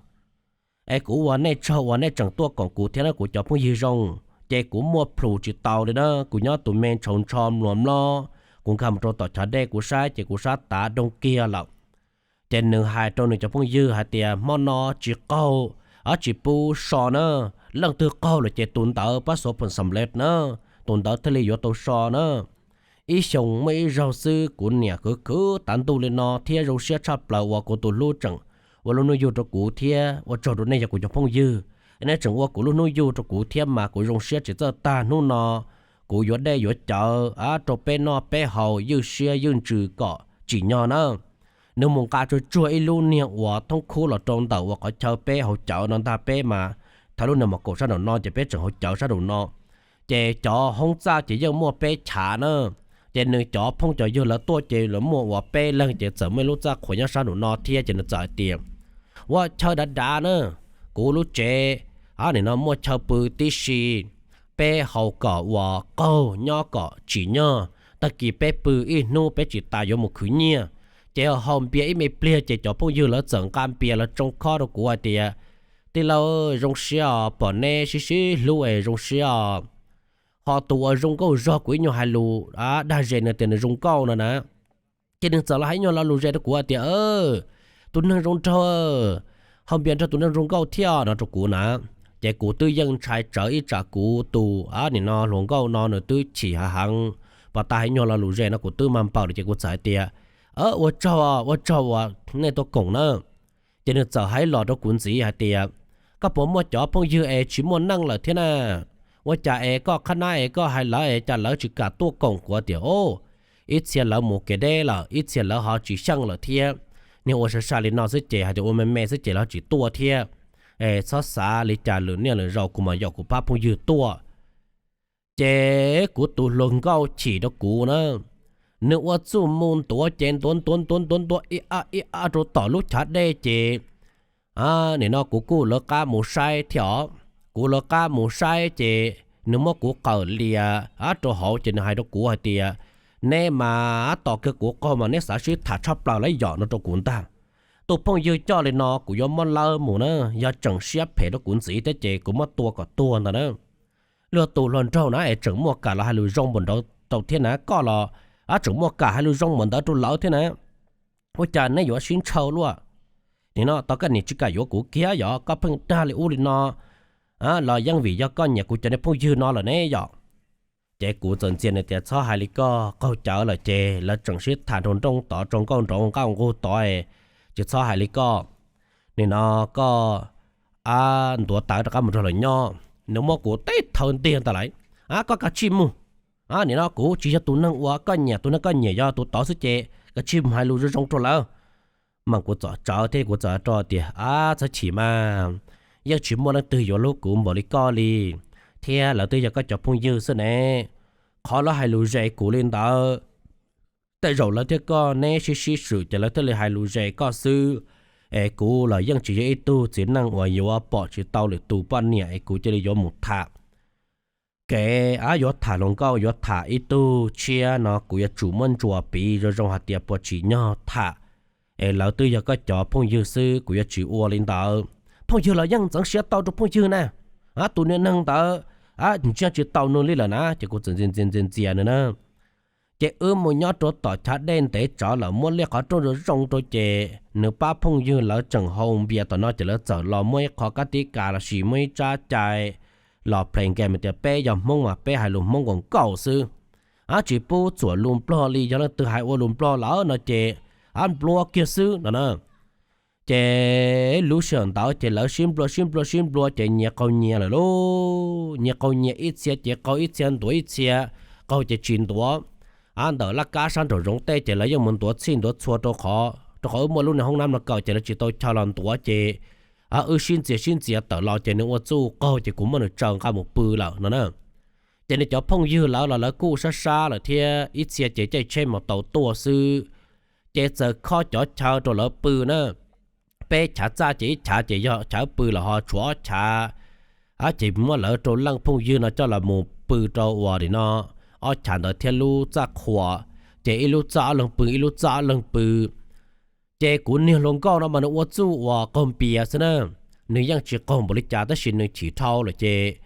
Es kuv ua nej tsaug uas nej tseem tuaj koom kuv thiab na kuv cov phooj ywg zoo. Ces kuv muaj plhus tsis tau li na, kuv nyob tus me ntshau ntsho mluas mlob, kuv nkag mus rau tom chav dej kuv saib ces kuv sab tav doog kiag lawm. Ces nws hais rau nws cov phooj ywg hais tias, Hmo no tsis qaug, tsis pub so na, leej twg qaug lawm ces tus ntawd pab xuav phoom xam lev na, tus ntawd thiaj li yuav tau so na. Ib xyoo muaj ib zaug xwb kuv niam khwv khwv tav ntuj li no thiab zoo siab tshaj plaws uas kuv tus hlub tseem ua lub hnub yug rau kuv thiab. Ua tsaug rau nej yog kuv cov phooj ywg, nej tseem ua kuv lub hnub yug rau kuv thiab mas kuv zoo siab tsis txawj tag. Hnub no kuv yuav dej yuav cawv rau peb noj peb haus ywj siab ywj ntsws kom tsim nyog na. Nws mus nqa tsuag tsuag ib lub niag uas thoob khub los rau ntawm uas qhov chaw peb haus cawv no ntag, peb mas Thaum lub niag mos kaum sab nraum no ces peb tseem hauv cawv sab nraum no, ces cov hoob txaj ces yeej muaj peb chav na. Ces nws cov phooj cov ywg lawv tuaj ces lawv muaj uas peb leeg ces txawm muaj ib lub txaj qhuas nyob sab nraum no thiab ces nws txawm hais tias, ua chaw dav dav na, kuv lub tsev, a, nim no muaj chaw pw tib si, peb haus kom uas qaug nyob kom tsim nyog, tag kis peb pw ib hnub peb tsis tas yuav mus khwv nyiaj. Ces haus npias ib me pliag ces cov phooj ywg lawv txawm nqa npias los tsoo khob rau kuv hais tias, tij laug, zoo siab os, pom neb sib sib hlub es zoo siab os. Ho tus uas zoo nkauj zog kuv ib nyuag hais lus dag zes nws tias nws zoo nkauj no na, ces nws txawm los hais ib nyuag lo lus zes rau kuv hais tias, tus neeg zoo nraug, haus npias nrog tus neeg zoo nkauj thiab no rau kuv na. Ces kuv twb yeej ntshai tsawv ib tsam kuv tus, a, nim no hluas nkauj no nws twb chim hav heev, pas tas hais ib nyuag lo lus zes no kuv twb mag npaum lawm ces kuv txawm hais tias, ua tsaug, ua tsaug uas nej tuaj koom na. Ces nws txawm hais los rau kuv ntxiv hais tias, koj puas muaj cov phooj ywg es tsis muaj neej lawm thiab na? Ua cas es koj qhab nab es koj hais lawv es cas lawv tsis kam tuaj koom? Kuv tias, o, ib txhia lawv mus kev deb lawm, ib txhia lawv ho tsis xyeej lawm thiab. Niag ua sai sai li no xwb ces hais tias ua me me xwb ces lawv tsis tuaj thiab. Es txhob xav li cas, lwm niaj lwm zaus kuv mam yaum kuv pab phooj ywg tuaj. Ces kuv tus hluas nkauj chim rau kuv na, nws ua txuj mus ntuav ces ntuav ntuav ntuav ntuav ntuav ib ab ib ab rau tom lub chav dej ces, nim no kuv kuj lawv qab mus saib thiab os. Kuv lawv qab mus saib ces nws muab kuv qawm lias rau hauv ces nws hais rau kuv hais tias, neb mas tos kiag kuv qaug mas neb xav sib tham tshaj plaws lawm yom, no rau kuv ntag. Tus phooj ywg coj li no kuv yuav muab lawv mus na, yog tseem siab phem rau kuv ntxiv thiab ces kuv muab tua kom tuag ntag na. Luag tus hluas nraug na es tseem muaj kam los hais lus zoo npaum ntawd rau thiab na, koj los tseem muaj kam hais lus zoo npaum ntawd rau lawv thiab na. Ua cas neb yuav sib ntshaw luaj? Nim no tau koj niam tsis kam yuav kuv kiag, yog koj pheej dag li ub li no los yeej vim yog koj nyiam kuv cov niag phooj ywg no lawm ne yom. Ces kuv txawm ntxias nws tias, txhob hais li koj, qaug cawv lawm ces lawv tseem sib tham nraug nrooj tod, rau nkauj nraug nqaj nqug tod, tsis txhob hais li koj. Nim no koj, a, ntuav tawv rov qab mus nrog lawv nyob. Nws muab kuv teb thawv ntiag ntag lauj. A, koj kav tsij mus. A, nim no kuv tsis yog tus neeg uas koj nyiam, tus neeg koj nyiam yog tus tod xwb ces kav tsij mus hais lus zoo zoo rau lawv. Mas kuv txawm tsawv thiab kuv txawm rau tias, a, txhob chim mas, yeej tsis muaj leej twg yuav hlub kuv npaum li koj li, thiab lawv twb yog koj cov phooj ywg xwb ne. Qhov lawv hais lus zes kuv li ntawd, tej zaum lawv thiab koj neb sib sib swm ces lawv thiaj li hais lus zes koj xwb. Es kuv los yeej tsis yog ib tug txiv neej uas yuav pom tsis tau lwm tus poj niam es kuv cia li yuav mus tham. Kev, a, yuav tham hluas nkauj yuav tham ib tug tshiab no kuv yuav tsum muab ntsuas piv zoo zoo hais tias puas tsim nyog tham. Es lawv twb yog koj cov phooj ywg xwb, kuv yuav tsis ua li ntawd. Phooj ywg los yeej ntxeev siab tau rau phooj ywg na. A, tus niag neeg ntawd, a, ntsia tsis tau nws li lawm na, ces kuv txawm ntxias ntxias ntxias nws na. Ces wb mus nyob rau tom chav dej ntev tsawv lawm, muab liaj qhov rooj zoo zoo rau ces nws pab phooj ywg lawv tseem haus npias tom no ces lawv txawm los muab ib qho kab tib kas los sis muab ib tsab cai los ples nkees tias peb yog Hmoob mas peb hais lus Hmoob nkaus nkaus xwb. A, tsis pub txuam lus Nplog li, yog leej twg hais ua lus Nplog lawm no ces, a, nplua kiag xwb no na. Ces lub sij hawm ntawd ces lawv sib nplua sib nplua sib nplua ces nyias qaug nyias lawm lauj. Nyias qaug nyias, ib txhia ces qaug ib txhia, ntuav ib txhia, qaug ces tsis ntuav. A, ntawm laj kab sab nraum zoov tej ces lawv yeej mus ntuav txhij ntuav txhua rau qhov, rau qhov wb muaj lub niag hoob nab no kaw ces lawv tsis tau chaw los ntuav ces, a, wb sib ntxias sib ntxias tawm los ces nws ua txuj qaug ces kuv muab nws tsaws nqa mus pw lawm no na. Ces nws cov phooj ywg lawv los lawv kuj sab sab lawm thiab, ib txhia ces caij tsheb mus tau tuaj xwb. Ces txawm khob cov chaw rau lawv pw na. Peb chav txaj ces ib chav ces yog chav pw los ho tshuav ob chav, a, ces muab lawv rau leej phooj ywg no coj los mus pw rau uas li no ob chav ntawd thiab lub txaj qhuas, ces ib lub txaj ob leeg pw, ib lub txaj ob leeg pw. Ces kuv niag hluas nkauj no mas nws ua txuj uas qaug npias xwb na, nws yeej tsis qaug npaum li cas tab sis nws chim dhau lawm ces,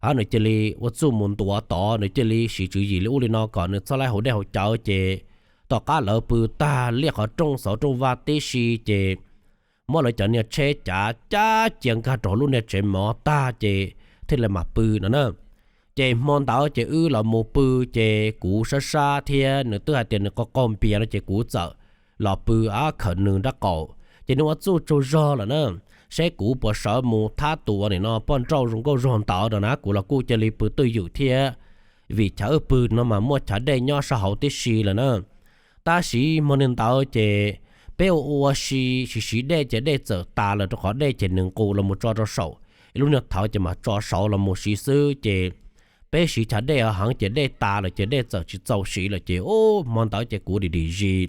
a, nws cia li ua txuj mus ntuav tod, nws cia li siv tswv yim li ub li no kom nws txhob laib haus dej haus cawv ces, tom qab lawv pw tag liaj qhov rooj xauv rooj vag tib si ces muab lawv cov niag tsheb cav cab cia nkag rau lub niag tsev mov tag ces thiaj li mam pw no na. Ces hmo ntawd ces wb los mus pw, ces kuv sab sab thiab nws twb hais tias nws qaug qaug npias no ces kuv txawm los pw, a, khawm nws nraub qaum. Ces nws ua txuj tsaug zog lawm na, seb kuv puas sawv mus thab tus uas nim no poj nrauj zoo nkauj zog ntawd no na, kuv los kuj cia li pw twj ywm thiab, vim chav wb pw no mas muaj chav dej nyob sab hauv tib si lawm na. Tab sis hmo ntawd ces peb ua ua si siv siv dej ces dej txawm tas lawm rau qhov dej ces nws nqus los mus tso rau saum Lub niag thaud ces mas tso saud los mus siv xwb ces peb siv chav dej heev ces dej tas lawm ces dej txawm tsis txaus siv lawm ces ub hmo ntawd ces kuv dim dim zis,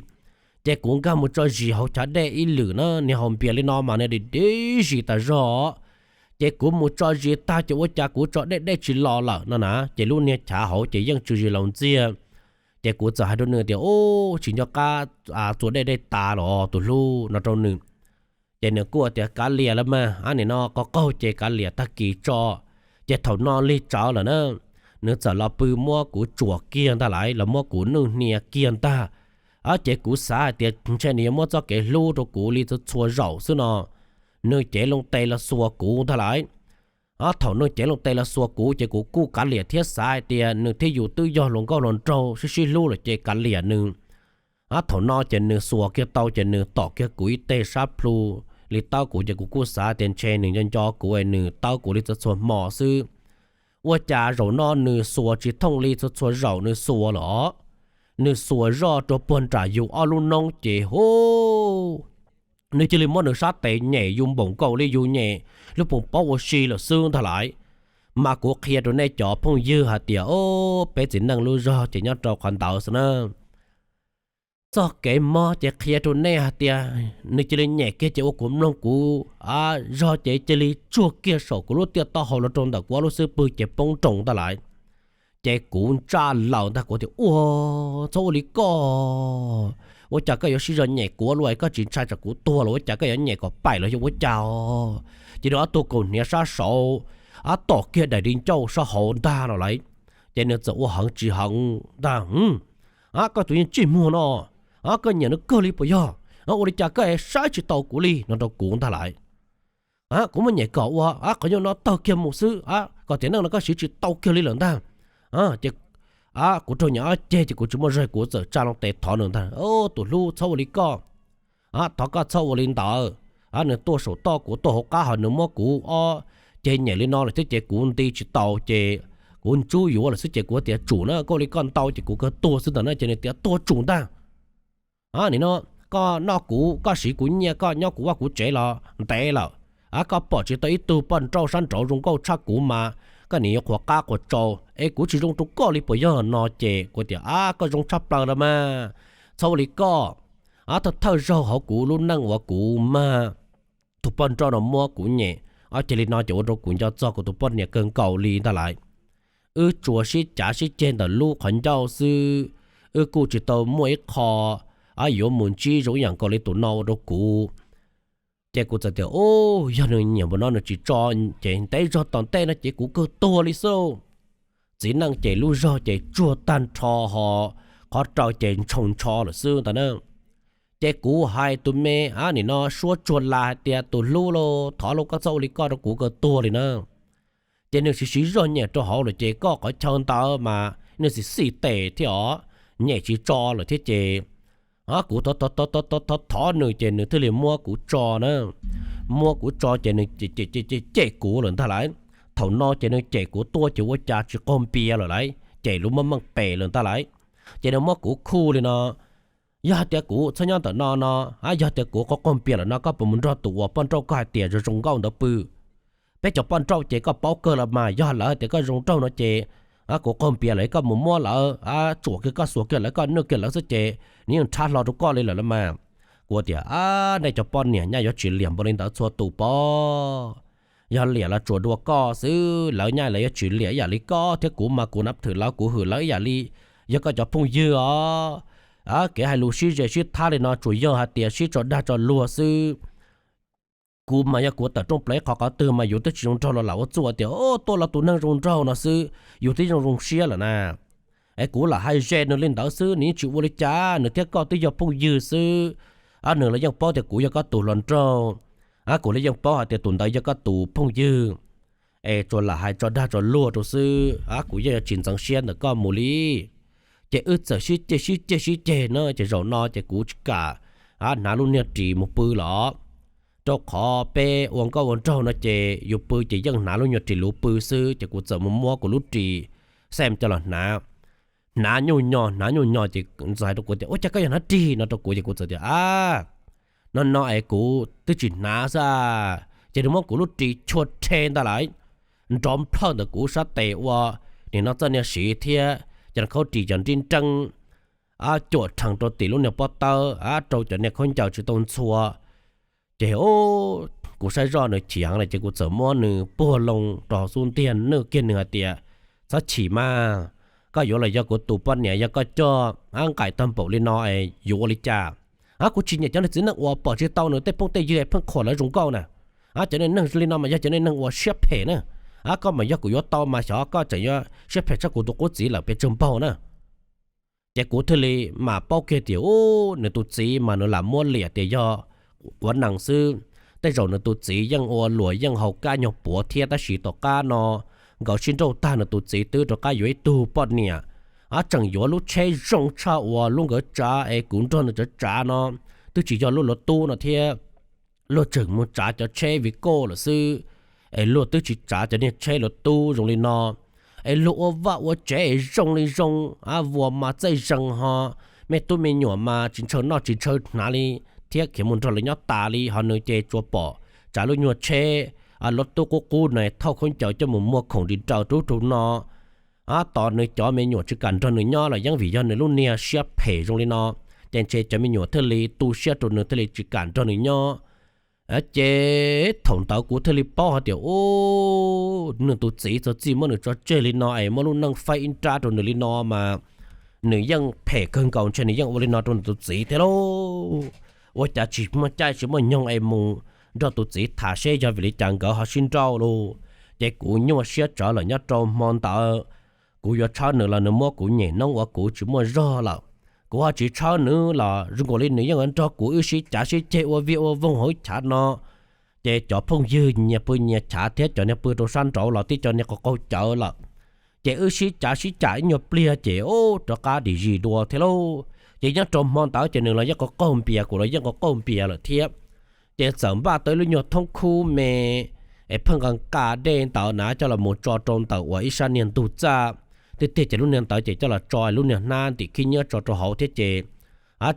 ces kuv nkag mus tso zis hauv chav dej ib lwm na, niag haus npias li no mas niag dim dim zis tas zog. Ces kuv mus tso zis tag ces ua cas kuv tso dej dej tsis los lawm no na, ces lub niag chav hauv ces yeej tsw zis laus ntxiag. Ces kuv txawm hais rau nws tias, Ub, tsis nco qab txua dej dej tas los tus hlub no rau nws. Ces nws kuj tias, Kav liam los mas, nim no qaug qaug ces kav liam tag kis tso. Ces thaum no lig tsawv lawm na, nws txawm los pw muab kuv tsuam kiag ntag lauj, los muab kuv nwj hnia kiag ntag. Ces kuv xav hais tias ntshe nws yuav muab txoj kev hlub rau kuv li txhua txhua zaus xwb no, nws cev loo tes los xuas kuv ntag lauj. Thaum nws cev loo tes los xuas kuv ces kuv kuj kav liam thiab xav hais tias nws thiab yus twb yog hluas nkauj hluas nraug sib sib hlub lawm ces kav liam nws. Thaum no ces nws xuas kiag tau ces nws tom kiag kuv ib teg sab plhu li tawb kuv ces kuv kuj xav tias ntshe nws nco nco kuv es nws tawb kuv li txhua txhua hmo xwb. Ua cas zaum no nws xuas tsis thooj li txhua txhua zaus nws xuas lawm os. Nws xuas zoj rau puag nram yus ob lub noob ces hu, nws cia li muab nws sab tes nyem yus npaum nkaus li yus nyem lub poos paub ua si lawm xwb ntag lauj. Mas kuv qhia rau nej cov phooj ywg hais tias, o, peb txiv neej lub zog ces nyob rau qhov ntawd xwb na. Txoj kev mob ces qhia rau nej hais tias nws cia li nyem kiag ces ua kuv mloog kuv zog ces cia li tsuag kiag saum kuv lub tiaj taub hau los rau ntawm kuv ob lub xub pwg ces poob nroos ntag lauj. Ces kuv ntsaj laws ntag kuv tias, Ua, txhob ua li koj, ua cas koj yuav sib zog nyem kuv ua luaj, koj tsis ntshai tsam kuv tuag los ua cas koj yuav nyem kom paim los yog ua cas? Ces nws ob tug kaus hniav sab saud tom kiag daim di ncauj sab hauv ntag no lauj. Ces nws txawm ua heev tsis heev ntag, Koj tus yeej ntsej muag no, koj nyiam nws kawg li puas yog? Ua li cas koj saib tsis taus kuv li no rau kuv ntag lauj. Kuv muab nyem kom ua qhov nyuaj no tawg kiag mus xwb, kom tiam neej no koj siv tsis tau kiag li lawm ntag. Ces kuv raug nyem ob ceg ces kuv tsis muaj zog kuv txawm tsa loo tes thov nws ntag, Tus hlub, txhob ua li koj, thov koj txhob ua li ntawd. Nws tuaj saum toj kuv tuaj hauv qab ho nws muab kuv ob ceg nyem li no lawm thiab ces kuv nti tsis tau ces kuv ntsub yuav lawm xwb ces kuv tias, Tsum na, koj ua li koj ntau ces kuv kawg tuag xwb ntag na. Ces nws tias, Tuag tsum ntag. Nim no koj noj kuv, koj siv kuv nyiaj, koj nyob kuv vaj kuv tsev los ntev lawm, koj pom tsis tau ib tug poj nrauj sab nraud zoo nkauj tshaj kuv mas koj nim yuav qhuas qab qhuas tsau, es kuv tsis zoo rau koj li puas yog no? Ces kuv tias, Ab, koj zoo tshaj plaws los mas, txhob ua li koj. Thawj thawj zaug hauv kuv lub neej uas kuv mag tus poj nrauj no muab kuv nyem ob ceg li no ces ua rau kuv nco txog kuv tus poj niam kawg nkaus li ntag lauj. Wb tsuas sib cav sib ceg ntawm lub qhov ncauj xwb, wb kuj tsis tau muaj ib qho yuav mus ntsib zoo ib yam nkaus li tus no ua rau kuv. Ces kuv txawm tias, Ub, yog nws nyiam npaum no nws tsis tso ces ntev zog tom ntej no ces kuv kawg tuag li xwb. Txiv neej ces lub zog ces tsuag tag nrho ho qhov rau ces ntshoo ntsho lawm xwb ntag na. Ces kuv hais tus me, a, nim no suab tsuag las hais tias, Tus hlub lauj, thov lauj, koj txhob ua li koj rau kuv, kawg tuag li na. Ces nws siv siv zog nyem rau hauv lawm ces koj qhov chaw ntawd mas nws xim xim tes thiab os, nyem tsis tso lawm thiab ces, a, kuv thov thov thov nws ces nws thiaj li muab kuv tso na. Muab kuv tso ces nws cem kuv lawm ntag lauj. Thaum no ces nws cem kuv tuaj ces ua cas tsis qaug npias lawm lauj, cem lus meej meej pem lawm ntag lauj. Ces nws muab kuv khuj li no, Yog hais tias kuv txhob nyob ntawm no no, a, yog tias kuv qaug qaug npias lawm no koj puas mus nrog tus uas poj nrauj koj hais tias zoo zoo nkauj ntawd pw? Peb cov poj nrauj ces koj paub kawg los mas, yog lawv hais tias koj zoo nraug no ces, a, kuv qaug npias lawm koj mus muab lawv, a, tsuam kiag koj xuas kiag lawv koj nwj kiag lawv xwb ces nws yeej rhab hlo rau koj li lawm los mas. Kuv tias, A, nej cov poj niam nyaj yuav tsis liam npaum li ntawd txhua tus pob. Yog liam los tsuas dua koj xwb, lawv nyaj lawv yuav tsis liam ib yam li koj thiab kuv mas kuv nab thwm lawv kuv hwm lawv ib yam li yog koj cov phooj ywg os. A, kev hais lus sib ze sib thab li no tsuas yog hais tias sib tso dag tso luag xwb. Kuv mas yog kuv tawm rooj plaws ib qho qhov twg mas yus twb tsis zoo nraug los lam ua txuj tias, O, tuaj los tus neeg zoo nraug no xwb, yus twb zoo zoo siab lawm na. Es kuv lam hais ze nws li ntawd xwb, nws yeej tsis ua li cas, nws thiab koj twb yog phooj ywg xwb. A, nws los yeej paub tias kuv yog koj tus hluas nraug. A, kuv los yeej paub hais tias tus ntawd yog koj tus phooj ywg. Es tsuas lam hais tso dag tso luag rau xwb, a, kuv yeej yuav tsis ntxeev siab ntawm koj mus li. Ces wb txawm sib ceg sib ceg sib ceg na, ces zaum no ces kuv tsis kam, a, hnav lub niag ris mus pw los. Rau qhov peb ua nkauj ua nraug no ces yus pw ces yeej hnav lub nyuag ris luv pw xwb, ces kuv txawm mus muab kuv lub ris xem coj los hnav. Hnav nyuj nyog hnav nyuj nyog ces txawm hais rau kuv tias, Ua cas koj yuav hnav ris no rau kuv? Ces kuv txawm tias, A, no no es kuv twb tsis hnav xwb, ces nws muab kuv lub ris chua rhe ntag lauj, nrov nplhawj ntawm kuv sab tes ua nim no txoj niag siv thiab cov khaub ris cov nrib nreeb cuam rhees rau tim lub niag pob tawb, rau cov niag khaub ncaws tsis tau ntxhua. Ces kuv saib zoj nws chim heev lawm ces kuv txawm muab nws puag loo rau hauv xub ntiag, nug kiag nws hais tias, Txhob chim mas, koj yuav los yog kuv tus poj niam, yog koj coj nqaim tag npaum li no yuav ua li cas? Kuv tsis nyiam cov niag txiv neej uas pom tsis tau nws tej phooj tej ywg pheej qhuas lawv zoo nkauj na. Cov niag neeg li no mas yog cov niag neeg uas siab phem na. Koj mas yog kuv yuav tau mas xyov koj tseem yuav siab phem tshaj kuv tus qub txiv lawm pes tsawg npaug na. Ces kuv thiaj li mam paub kiag tias, u, nws tus txiv mas nws lam muab liam tias yog quav nees xwb. Tej zaum nws tus txiv yeej ua luam yeej haus kab nyuag puav thiab, tab sis tom qab no nkawd sib nrauj tag nws tus txiv twb rov qab yuav ib tug poj niam, tseem yuav lub tsheb zoo tshaj uas lub nkawd tsav es kuv nrog nws tsav tsav no twb tsis yog lub Lotus no thiab. Luag tseem mus tsav cov tsheb Vigo lawm xwb, es luag twb tsis tsav cov niag tsheb Lotus zoo li no. Es luag ua vaj ua tsev es zoo li zoo, vuas mas txaij zees ho, me tub me nyuam mas tsis ntshaw noj tsis ntshaw hnav li, thiab khiav mus nrog lawv nyob tas li, ho nws ces tsuas pom tsav lub nyuag tsheb Lotus qub qub na, thauj khaub ncaws coj mus muag khoom ris raws rub rau no. Tos nws cov me nyuam tsis kam nrog nws nyob los yeej vim yog nws lub niag siab phem zoo li no, ces ntshe cov me nyuam thiaj li tu siab rau nws thiaj li tsis kam nrog nws nyob. Ces thaum ntawd kuv thiaj li paub hais tias, u, nws tus txiv txog txij muab nws tso tseg li no es muab lub neej faib ib nrab rau nws li no mas nws yeej phem kawg nkaus, ntshe nws yeej ua li no rau nws tus txiv thiab lauj. Ua cas tsis muaj caij tsis muaj nyoog es mus nrog tus txiv tham seb yog vim li cas nkawd ho sib nrauj lauj. Ces kuv nyuaj siab tsawv lawm nyob rau hmo ntawd. Kuv yuav tshawb nws los nws muab kuv nyem noob ua kuv tsis muaj zog lawm. Kuv ho tsis tshawb nws los zoo nkaus li nws yeej nrog kuv wb sib cav sib ceg ua vij ua voog hauv chav no. Ces cov phooj ywg nyias pw nyias chav thiab cov niag pw rau sab nraud los tib co niag qaug qaug cawv lawm. Ces wb sib cav sib cam ib nyuag pliag ces rov qab dim zis dua thiab lauj. Ces nyob rau hmo ntawd ces nws los yeej qaug qaug npias, kuv los yeej qaug qaug npias lawm thiab. Ces txawm npaj tau ib lub nyuag thoob khub me es pheej nqa nqa dej ntawd na coj los mus tso rau ntawm uas ib sab niag ntug txaj. Tiag tiag ces lub niag ntawd ces coj los tso lub niag hnab ntim khib nyiab tso rau hauv thiab ces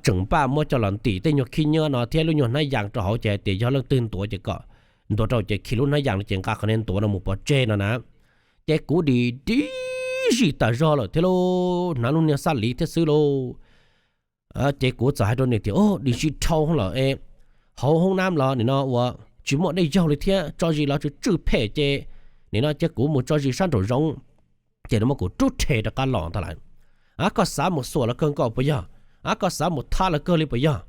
tseem npaj muab coj los ntim tej nyuag khib nyiab no thiab lub nyuag hnab yas rau hauv ces hais tias yog leej twg ntuav ces kom ntuav rau ces khi lub hnab yas no ces nqa qhov niag ntuav no mus pov tseg no na. Ces kuv dim dim zis tas zog lawm thiab lauj, hnav lub niag xab liv thiab xwb lauj. Ces kuv txawm hais rau nws tias, dim zis dhau lawm es hauv hoob nab los nim no uas tsis muaj dej yaug li thiab tso zis los tsw tswj phem ces nim no cia kuv mus tso zis sab nraum zoov. Ces nws muab kuv rub rhe rov qab los ntag lawm. A, koj xav mus xuas lawv kawg nkaus puas yog? A, koj xav mus thab lawv kawg li puas yog?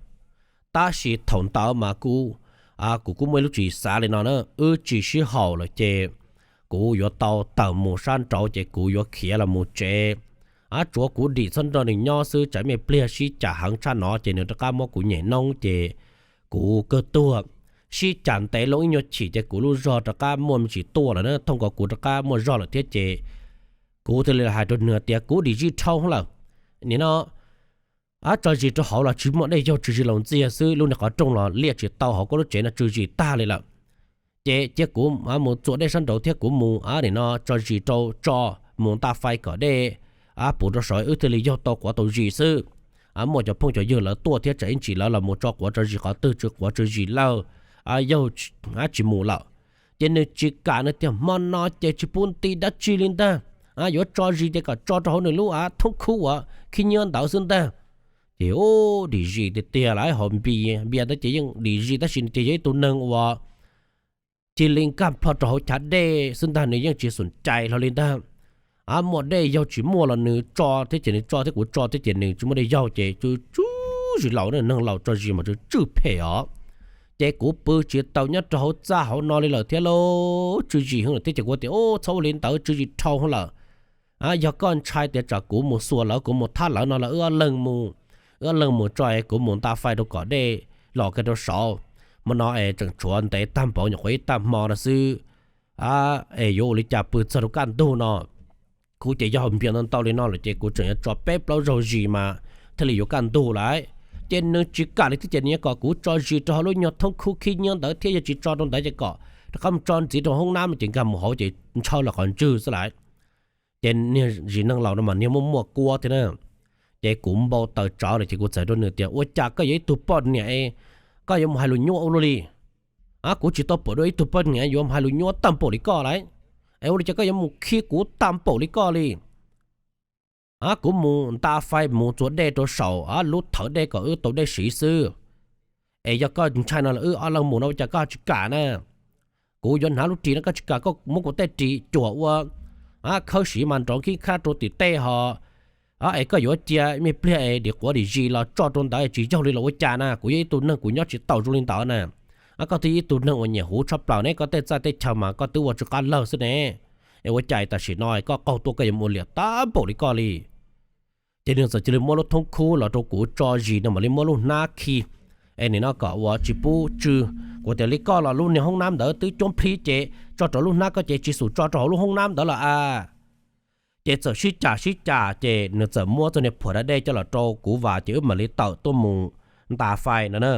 Tab sis thaum ntawd mas kuv, kuv kuj muaj ib lub tswv yim xav li no na, wb tsis sib haum lawm ces kuv yuav tau tawm mus sab nraud ces kuv yuav khiav los mus tsev. A, tsuav kuv dim txhob nrog nws nyob xwb, tsam me pliag sib cam heev tshaj no ces nws rov qab muab kuv nyem noob ces kuv kawg tuag. Sib cam ntev loo ib nyuag chim ces kuv lub zog rov qab muaj me ntsis tuaj lawm na, thooj nkaus kuv rov qab muaj zog lawm thiab ces kuv thiaj li hais rau nws tias kuv dim zis dhau lawm, nim no a, tso zis rau hauv los tsis muaj dej yaug, tsw zis laus ntxiag xwb, lub niag qhov rooj los liaj tsis tau, hauv koj lub tsev no tsw zis tag li lawm. Ces cia kuv mus txua dej sab nraud thiab kuv mus a, nim no tso zis rau tso, mus nta fais kom dej a puv rau saud wb thiaj li yaug tau quav tau zis xwb. A, muaj cov phooj cov ywg lawv tuaj thiab tsam ib ntsis lawv los mus tso quav tso zis qhov twg tsw quav tsw zis lawm, a, yaug tsis mus lawm. Ces nws tsis kam, nws tias hmo no ces tsis pub nti dab tsi li ntag. A, yuav tso zis ces kom tso rau hauv nws lub a thoob khub uas khib nyiab ntawd xwb ntag. Ces u, dim zis tiag tiag lawm, hauv npias npias ntawd ces yeej dim zis tab sis nws ces yog ib tug neeg uas cia li nkag plho rau hauv chav dej xwb ntag, nws yeej tsis xum cai hlo li ntag. A, muaj dej yaug tsis muaj los nws tso thiab ces nws tso thiab kuv tso thiab ces nws tsis muaj dej yaug ces tsw tsw zis laus, neeg laus tso zis mas tsw tswj phem os. Ces kuv pw tsis tau nyob rau hauv txaj hauv no li lawm thiab lauj, tsw zis heev lawm thiab ces kuv tias u, txhob ua li ntawd, tsw zis dhau lawm. A, yog koj ntshai tias tsam kuv mus xuas lawv, kuv mus thab lawv no los wb ob leeg mus, wb ob leeg mus tso es kuv mus nta fais rau kom dej los kiag rau saud. Hmo no es tseem tshuav ntev tag npaum nyuam qhuav ib tag hmo no xwb. A, es yuav ua li cas pw txog rau kaj ntug no? Kuv ces yog hauv npias ntau ntau li no lawm ces kuv tseem yuav tso peb plaub zaug zis mas thiaj li yuav kaj ntug lawm. Ces nws tsis kam li thiab ces nws yuav kom kuv tso zis rau hauv lub nyuag thoob khub khib nyiab ntawd thiab yog tsis tso rau ntawd ces kom rov qab mus tso ntxiv rau hoob nab no ces nkag mus hauv ces ntshaw lawm qhov ntswg xwb lawm. Ces niag zis neeg laus no mas niag muaj muaj kuab thiab na. Ces kuv npau taws tsawv lawm ces kuv txawm rau nws tias ua cas koj yog ib tug poj niam es koj yuav mus hais lus nyuaj ua luaj li? Kuv tsis tau pom dua ib tug poj niam yuav hais lus nyuaj tag npaum li koj lawm. Es ua li cas koj yuav mus khib kuv tag npaum li koj li? Kuv mus nta fais mus txuas dej rau saum lub thawv dej kom wb tau dej siv xwb. Es yog koj ntshai no los wb ob leeg mus no ua cas koj tsis kam na? Kuv yuav hnav lub ris no koj tsis kam, koj muab kuv tej ris cuam ua khawb siv mas nrov khib khab rau tim tej ho. Es koj yuav cia me pliag es dim quav dim zis los tso rau ntawd tsis yaug li los ua cas na? Kuv yog ib tug neeg kuv nyob tsis taus zoo li ntawd na. Koj twb yog ib tug neeg uas nyiam huv tshaj plaws ne, koj tej txaj tej chaw mas koj twb ua tsw qab lawg xwb ne. Es ua cas tam sim no koj qaug tuaj koj yuav mus ua liam tag npaum li koj li? Ces nws txawm cia li muab lub thoob khub los rau kuv tso zis no mam li muab lub hnab khi. Es nim no kom ua tsis pub tsw. Kuv tias li koj los lub niag hoob nab ntawd twb cuab plhib ces tso rau lub hnab koj ces tsis xum tso rau hauv lub hoob nab ntawd los a. Ces txawm sib cam sib cam ces nws txawm muab txoj niag phuam da dej coj los rau kuv vas ces wb mam li tawm tuaj mus nta fais no na.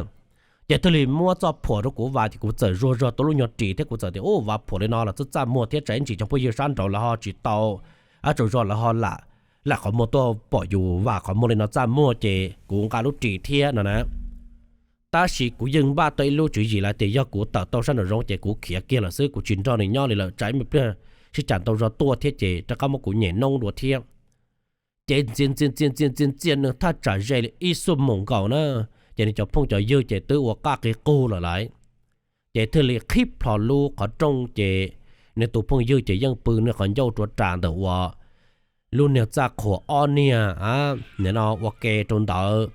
Ces thiaj li muab txoj phuam rau kuv vas ces kuv txawm zuag zog tau lub nyuag ris thiab kuv txawm tias, Ub, vas phuam li no los txaj txaj muag thiab tsam ib ntsis cov phooj ywg sab nraud lawv ho tsis tau, ab tsaug zog lawv ho lam, lam qhov muag tuaj pom yus vas qhov muag li no txaj muag ces kuv nqa lub ris thiab no na. Tab sis kuv yeej npaj tau ib lub tswv yim lawm tias yog kuv tawm tau sab nraum zoov ces kuv khiav kiag lawm xwb, kuv tsis nrog nws nyob li lawm tsam ib me pliag sib cam ntau zog tuaj thiab ces rov qab muab kuv nyem noob dua thiab. Ces ntxias ntxias ntxias ntxias ntxias ntxias nws thaj tsam ze li ib xuab moos nkaus na, ces nws cov phooj cov ywg ces twb ua qaj qig qug lawm lauj. Ces thiaj li qhib plho lub qhov rooj ces nws tus phooj ywg ces yeej pw nws qhov ncauj rua ras ntawm ua lub niag txaj qhuas ob niag, nim no ua ke rau ntawd.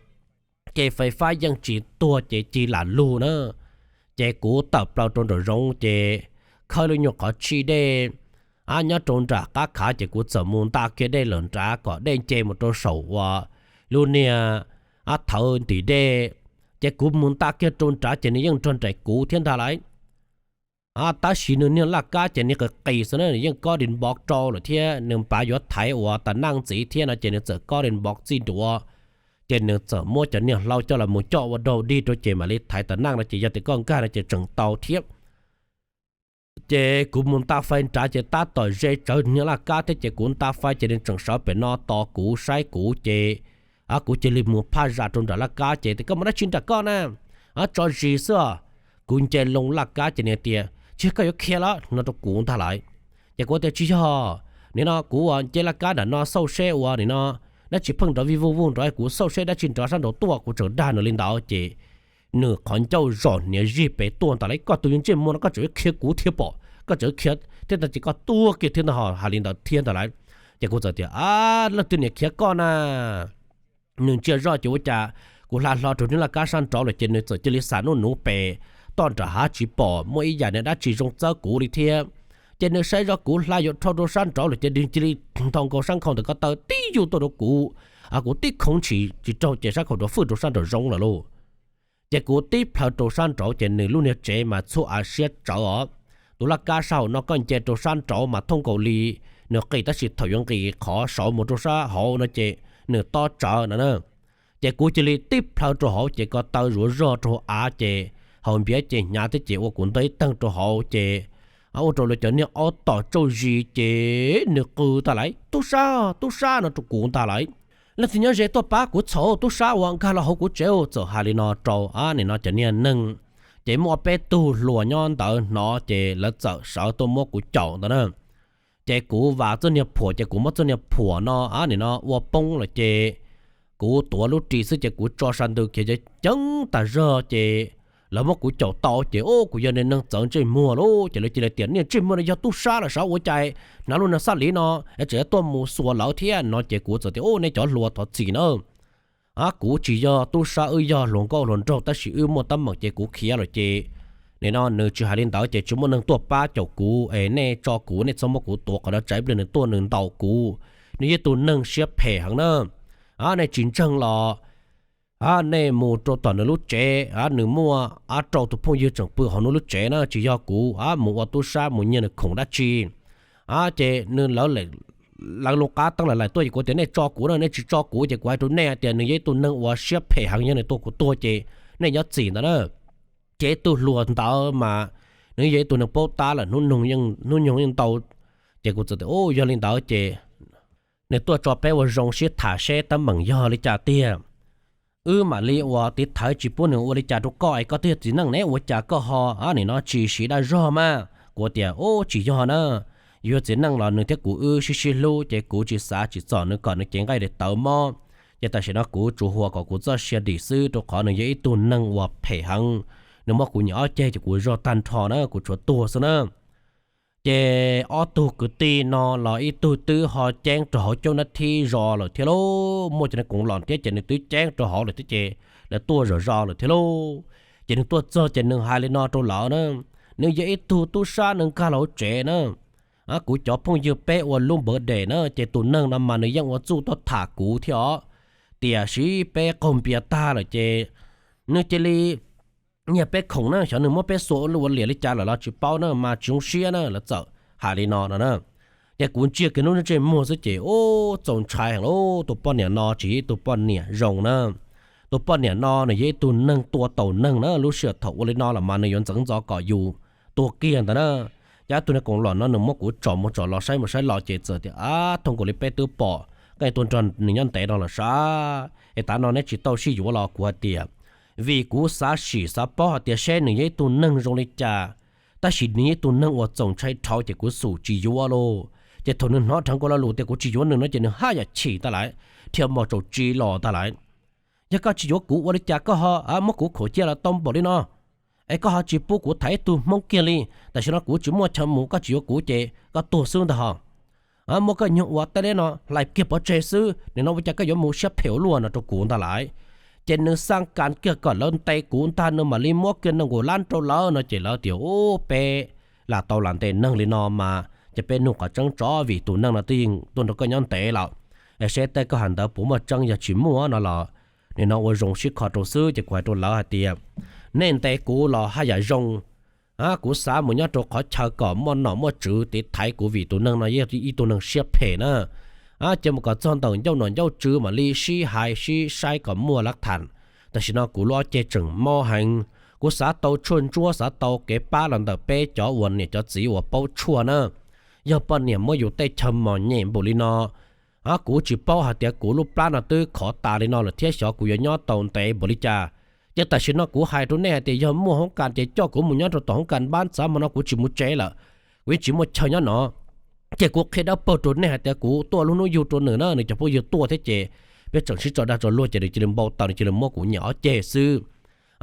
Ces fais fab yeej tsis tuag ces cig lam lug na. Ces kuv tawm plaws rau nraum zoov ces khawb lub nyuag qhov tshij dej, ab, nyob rau nram qab khav ces kuv txawm mus nta kiag dej lawm nrad kom dej nce mus rau saum ua lub niag, ab, thawv ntim dej. Ces kuv mus nta kiag rau nrad ces nws yeej nrog nraim kuv thiab ntag lauj. Tab sis nws niag laj kab ces nws qis qis xwb na, nws yeej kob din npov rau lawm thiab nws pav yuav thaiv ua tas neej ntxiv thiab no ces nws txawm kob din npov txij duav. Ces nws txawm muab cov niag hlau coj los mus coj ua daug dig rau ces mam li thaiv tas neej no ces yog tias koj nkag no ces tseem tau thiab. Ces kuv mus nta fais nrad ces tab tom ze tsawv niag laj kab thiab ces kuv nta fais ces nws tseem sawv pem no tos kuv saib kuv ces, ab, kuv cia li mus phaj zam rau nram laj kab ces tias, Koj mus dab tsi nram koj na? Ab, tso zis xwb os. Kuv nce loo laj kab ces nws tias, Tsis yog koj yuav khiav los? No rau kuv ntag lauj. Ces kuv tias, Tsis yog, nim no kuv ua nce laj kab nram no xauj seb ua nim no dab tsi pheej nrov vij vuj vuj nrov, kuv xauj seb dab tsi nrov sab nraud tuaj, kuv tseem dag nws li ntawd ces nws qhov ncauj zom hniav zig pes tuaj ntag lauj. Koj tus yuav ntsej muag no koj tseem yuav khiav kuv thiab pom, koj tseem yuav khiav thiab ntag ces koj tuag kiag thiab ntag ho hais li ntawd thiab ntag lauj. Ces kuv txawm tias, Ab, leej twg niam khiav koj na? Nws ntsia zoj ces ua cas kuv hla hlo rau niag laj kab sab nraud lawm ces nws txawm cia li xam nuj nuv pem toj nram hav tsis pom muaj ib yam niag dab tsi zoo txawb kuv li thiab. Ces nws saib zoj kuv hla yuav dhau rau sab nraud lawm ces nws cia li nthos nkaus sab nkhaus ntawm ko taw tib yug tuaj rau kuv, kuv tib khoov ntshis tsis raug ces sab nkhaus rau fwj rau sab nraum zoov lawm lauj. Ces kuv tib plhaw rau sab nraud ces nws lub niag tsev mas txhua av siab tsawv os. Tus laj kab sab hauv no koj nce rau sab nraud mas thooj nkaus li nws qis tab sis thaum yuav nqis qhov saud mus rau sab hauv no ces nws tob tsawv no na. Ces kuv cia li tib plhaw rau hauv ces ko taw zuav zog rau hauv av ces hauv npiav ces hnyav thiab ces ua kuv ntog ib teeg rau hauv ces ua rau lawv cov niag aub tom tsauj zis ces nws qw tag lauj, Tub sab, tub sab no rau kuv ntag lauj. Leej twg nyob ze tuaj pab kuv txhom, tub sab uas nkag los hauv kuv tsev, txawm hais li no rau, ab, nim no cov niag neeg. Ces muaj ob peb tug hluas nyob ntawd hnov ces lawv txawm sawv tuaj muab kuv caum ntawd na. Ces kuv vam txoj niag phuam ces kuv muab txoj niag phuam no, ab, nim no ua poob lawm ces kuv tuav lub ris xwb ces kuv tso sa ntws kiag ceev ceev tas zog ces lawv muab kuv caum tau ces, Ub, kuv yog niag neeg txawv ntsej muag lauj. Ces lawv cia li tias, Niag ntsej muag no yog tub sab los sav ua cas hnav lub niag xab liv no es tseem yuav tuaj mus xuas lawv thiab no ces kuv txawm tias, Ub, nej cov hluas thov txim na. Ab, kuv tsis yog tub sab, wb yog hluas nkauj hluas nraug tab sis wb muaj teeb meem ces kuv khiav lawm ces nim no nws tsis hais li ntawd ces tsis muaj neeg tuaj pab caum kuv es nej tso kuv, nej txhob muab kuv tuav qhov no tsam ib pliag nws tuaj nws ntaus kuv. Nws yog tus neeg siab phem heev na. Ab, nej tsis ntseeg los, ab, nej mus rau tom nws lub tsev, ab, nws muaj, ab, rau tus phooj ywg tseem pw hauv nws lub tsev na, tsis yog kuv, ab, mus ua tub sab mus nyiag nws khoom dab tsi. Ab, ces nws lawv, lawv lub qab teeb lawv laim tuaj ces kuv tias, Nej tso kuv na, nej tsis tso kuv ces kuv hais rau nej tias nws yog ib tug neeg uas siab phem heev, yog nws tua kuv tuag ces nej nyob txim ntawd na. Ces ib tug hluas ntawd mas nws yog ib tug neeg paub tab lawm, hnub nyoog yeej ntau. Ces kuv txawm tias, Ub, yog li ntawd ces nws tuaj tso peb ua zoo sib tham seb teeb meem yog li cas tiag. wb mam li uas tiv thaiv tsis pub nws ua li cas rau koj es koj twb yog txiv neej ne, ua cas koj ho nim no tsis siv dag zog mas? Kuv tias, Ub, tsis yog na, yog txiv neej los nws thiab kuv wb sib sib hlub ces kuv tsis xav tsis txog nws kom nws cev nqaij li tawv mob. Ces tam sim no kuv tsuas ua kom kuv txoj sia dim xwb rau qhov nws yog ib tug neeg uas phem heev, nws muab kuv nyiam ob ceg ces kuv zog tag nrho na, kuv tshuav tuag xwb na. Ces ob tug kwv tij no los ib tug twb ho ceeb rau hauv caub nab thib zos lawm thiab lauj, muaj cov neeg koom los thiab ces nws twb ceeb rau hauv lawm thiab ces lawv tuaj zom zos lawm thiab lauj. Ces nws tuaj txog ces nws hais li no rau lawv na, nws yog ib tug tub sab nws nkag los hauv tsev na, kuv cov phooj ywg peb ua lub npawv des na ces tus neeg no mas nws yeej ua txuj tuaj tham kuv thiab os, tiam sis peb qaug npias tag lawm ces nws cia li nyiag peb khoom na, xyov nws muab peb xua ua liam li cas lawm los tsis paub na mas tsis zoo siab na, lawv txawm hais li no no na. Ces kuv ntsia kiag lub ntsej muag xwb ces ub, txaus ntshai heev lauj, tus poj niam no tsis yog ib tug poj niam zoo na. Tus poj niam no nws yog ib tug neeg tua taus neeg na, lub sij hawm thaum ua li no los mas nws yuav ntxeev ntxov kom yus tuag kiag ntawd na. Ces tus neeg koom los no nws muab kuv tsom mus tsom los saib mus saib los ces txawm tias, Ab, thooj nkaus li peb twb pom koj tuaj nrog nws nyob ntev no lawm sas, es tav no neb tsis tau sib yuav los? Kuv hais tias, Vim kuv xav sim xav paub hais tias seb nws yog ib tug neeg zoo li cas, tab sis nws yog ib tug neeg uas txaus ntshai dhau ces kuv xum tsis yuav lauj. Ces thaum nws hnov dheev kuv lo lus tias kuv tsis yuav nws no ces nws haj yam chim tag lawm, dhia mos tsaus tsi los tag lawm. Yog koj tsis yuav kuv ua li cas koj ho muab kuv khuam cia los tau npaum li no? Es koj ho tsis pub kuv tham ib tug Hmoob kiag li. Tam sim no kuv tsis muaj chaw mus, koj tsis yuav kuv ces koj tuag xwb ntag ho. Muab koj nyuag ua tej li no hlais kiag pov tseg xwb, nim no ua cas koj yuav mus siab phem ua luaj no rau kuv ntag lawm. Ces nws xaj kas kiag kom lawv ntes kuv ntag, nws mam li muab kiag nees nkaum lab rau lawv no ces lawv tias, Ub, peb lam tau lam ntes neeg li no mas ces peb nug qhov tseeb tso, vim tus neeg no twb yeej tuaj nrog koj nyob ntev lawm, es seb tej koj hais ntawd puas muaj tseeb, yog tsis muaj no los nim no ua zoo sib kho rau xwb. Ces kuv hais rau lawv hais tias, Nej ntes kuv los haj yam zoo, kuv xav mus nyob rau qhov chaw kom muaj nom muaj tswv tiv thaiv kuv vim tus neeg no yog ib tug neeg siab phem na. Ces mus kom txog ntawm ncauj nom ncauj tswv mam li sib hais sib saib kom muaj lav tham. Tam sim no kuv lub ob ceg tseem mob heev, kuv xav tau tshuaj ntsuab, xav tau kev pab los ntawm peb cov uas niam cov txiv uas paub tshuaj na. Yog poj niam muab yus tej chaw mos nyem npaum li no, kuv tsis paub hais tias kuv lub plab no twb khov tas li no lawm thiab xyov kuv yuav nyob tau ntev npaum li cas. Ces tam sim no kuv hais rau nej hais tias yog muaj hoob kas ces coj kuv mus nyob rau tom hoob kas npab, txav hmo no kuv tsis mus tsev lawm, kuv yeej tsis muaj chaw nyob no. Ces kuv qhia dawb paug rau nej hais tias kuv tuaj lub hnub yug rau nws na, nws cov phooj ywg tuaj thiab ces peb tseem sib tso dag tso luag ces nws cia li npau taws, nws cia li muab kuv nyiam ob ceg xwb.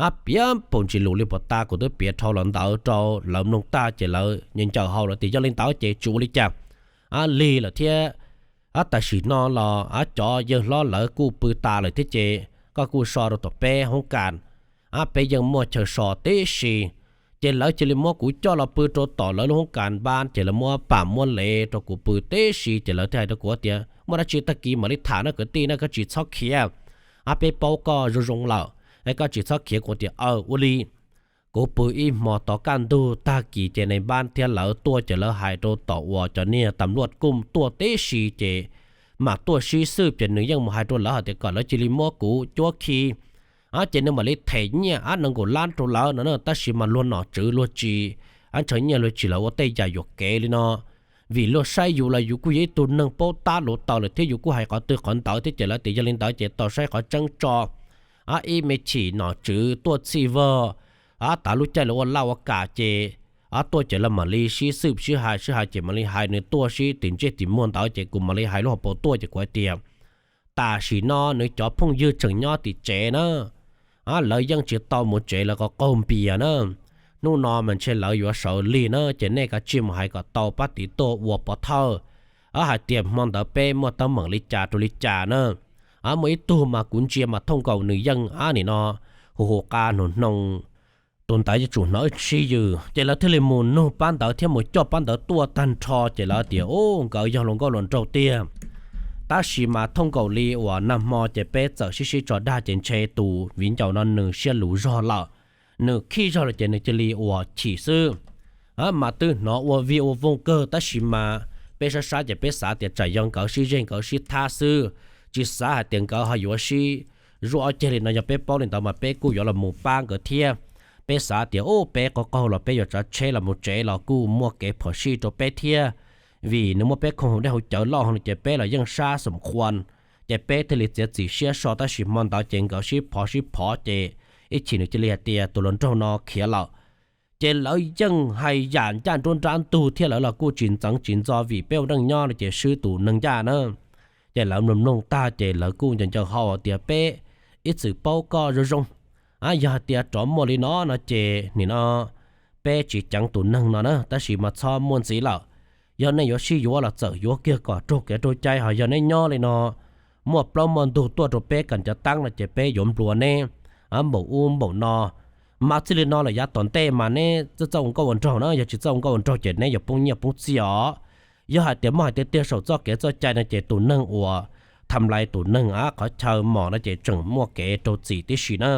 Ab, piav paug ntsis lus li puas tas, kuv twb piav dhau los ntawd rau lawv mloog tag ces lawv ncaws hau lawv tias yog li ntawd ces tsis ua li cas, ab, lig lawm thiab. Ab, tam sim no los ab cov yawg hlob lawv kuj pw tas lawm thiab ces koj kuj so rau tom peb hoob kas, ab, peb yeej muaj chaw so tib si. Ces lawv cia li muab kuv coj los pw rau tom lawv lub hoob kas npab, ces lawv muab pam muab lev rau kuv pw tib si. Ces lawv thiaj hais rau kuv tias muaj dab tsi tag kis mam li tham no kwv tij na, koj tsis txhob khiav, ab, peb paub koj zoo zoo lawm, es koj tsis txhob khiav. Kuv tias aw, ua li. Kuv pw ib hmo tom kaj ntug tag kis ces nais npab thiab lawv tuaj ces lawv hais rau tom uas cov niag tas luaj kuj tuaj tib si ces mam tuaj sib xwb ces nws yeej mus hais rau lawv hais tias kom lawv cia li muab kuv cuab khi. Ab, ces nws mam li them nyiaj ab nees nkaum lab rau lawv no na, tab sis mas luag nom tswv luag tsis, ab, ntshaw nyiaj luag tsis, lawv ua tej yam yuam kev li no. Vim luag saib yus los yus kuj yog ib tug neeg paub tab luv taws lawm thiab yus kuj hais qhov twg qhov ntawd thiab ces lawv tias yog li ntawd ces tau saib qhov tseeb tso. Ab, ib me chim nom tswv tuaj txhij vog, ab, tav lub caij lawv ua laj ua kam ces, ab, tuaj ces lawv mam li sib xwb sib hais sib hais ces mam li hais nws tuaj sib tim ntsej tim muag ntawd ces kuv mam li hais lub hauv paus tuaj ces kuv hais tias tam sim no nws cov phooj ywg tseem nyob tim tsev na. Ab, lawv yeej tsis tau mus tsev, lawv qaug qaug npias na. Hnub no mas ntshe lawv yuav sawv lig na, ces nej kav tsij mus hais kom tau pab tiv tuaj ua pov thawj, ab, hais tias hmo ntawd peb muaj teeb meem li cas rau li cas na. Ab, muaj ib tug mas kuv ntsia mas thooj nkaus nws yeej ab nim no hu hu qa hnoos hnoos, tus ntawd yuav tsum hnov wb sib yws. Ces lawv thiaj li mus nug pab ntawd thiab mus coj pab ntawd tuaj tag nrho ces lawv tias ub, nkawd yog hluas nkauj hluas nraug tiag. Tab sis mas thooj nkaus li uas nag hmo ces peb txawm sib sib tso dag ces ntshe tus viv ncaus no nws siab luv zog lawm, nws khib zog lawm ces nws cia li uas chim xwb. Ab, mas twb hnov ua vij ua voog kawg tab sis mas peb sab sab ces peb xav tias tsam yog nkawd sib zeg nkawd sib thab xwb, tsis xav hais tias nkawd ho yuav sib zuaj ob ceg li no. Yog peb paub li ntawd mas peb kuj yuav los mus pab nkawd thiab. Peb xav tias ub, peb qaug qaug los peb yuav tsav tsheb los mus tsev los kuj muaj kev phom sij rau peb thiab, vim nws muab peb khoom hauv dej hauv cawv loj heev li ces peb los yeej sab xom qhuas, Ces peb thiaj li txiav txim siab so, tab sis hmo ntawd ces nkawd sib phov sib phov ces ib chim nws cia li hais tias tus hluas nraug no khiav lawm. Ces lawv yeej hais yam ncaj nruab nrab ntug thiab lawv los kuj tsis ntxeev tsis ntxo vim peb ua neej nyob no ces swb tus neeg ncaj na. Ces lawv mloog mloog tag ces lawv kuj ncaws ncaws hau tias peb ib txwm paub koj zoo zoo, yog hais tias rov muaj li no no ces nim no peb tsis ceev tus neeg no na, tab sis mas txhob muaj ntxiv lawm. Yog nej yuav sib yuav los txawm yuav kiag kom raug kev raug cai, ho yog neb nyob li no muaj plaub muaj ntug tuaj rau peb kam cov teeb no ces peb yuav nplua neb npaum ub npaum no. Mas txij li no lawm yav tom ntej mas neb txawj txawj ua nkauj ua nraug na, yog tsis txawj ua nkauj ua nraug ces neb yuav poob nyiaj poob txiaj os. Yog hais tias muaj hais tias tiag saum txoj kev txoj cai no ces tus neeg uas tham lais tus neeg av qhov chaw mos no ces tseem muaj kev rau txim tib si na.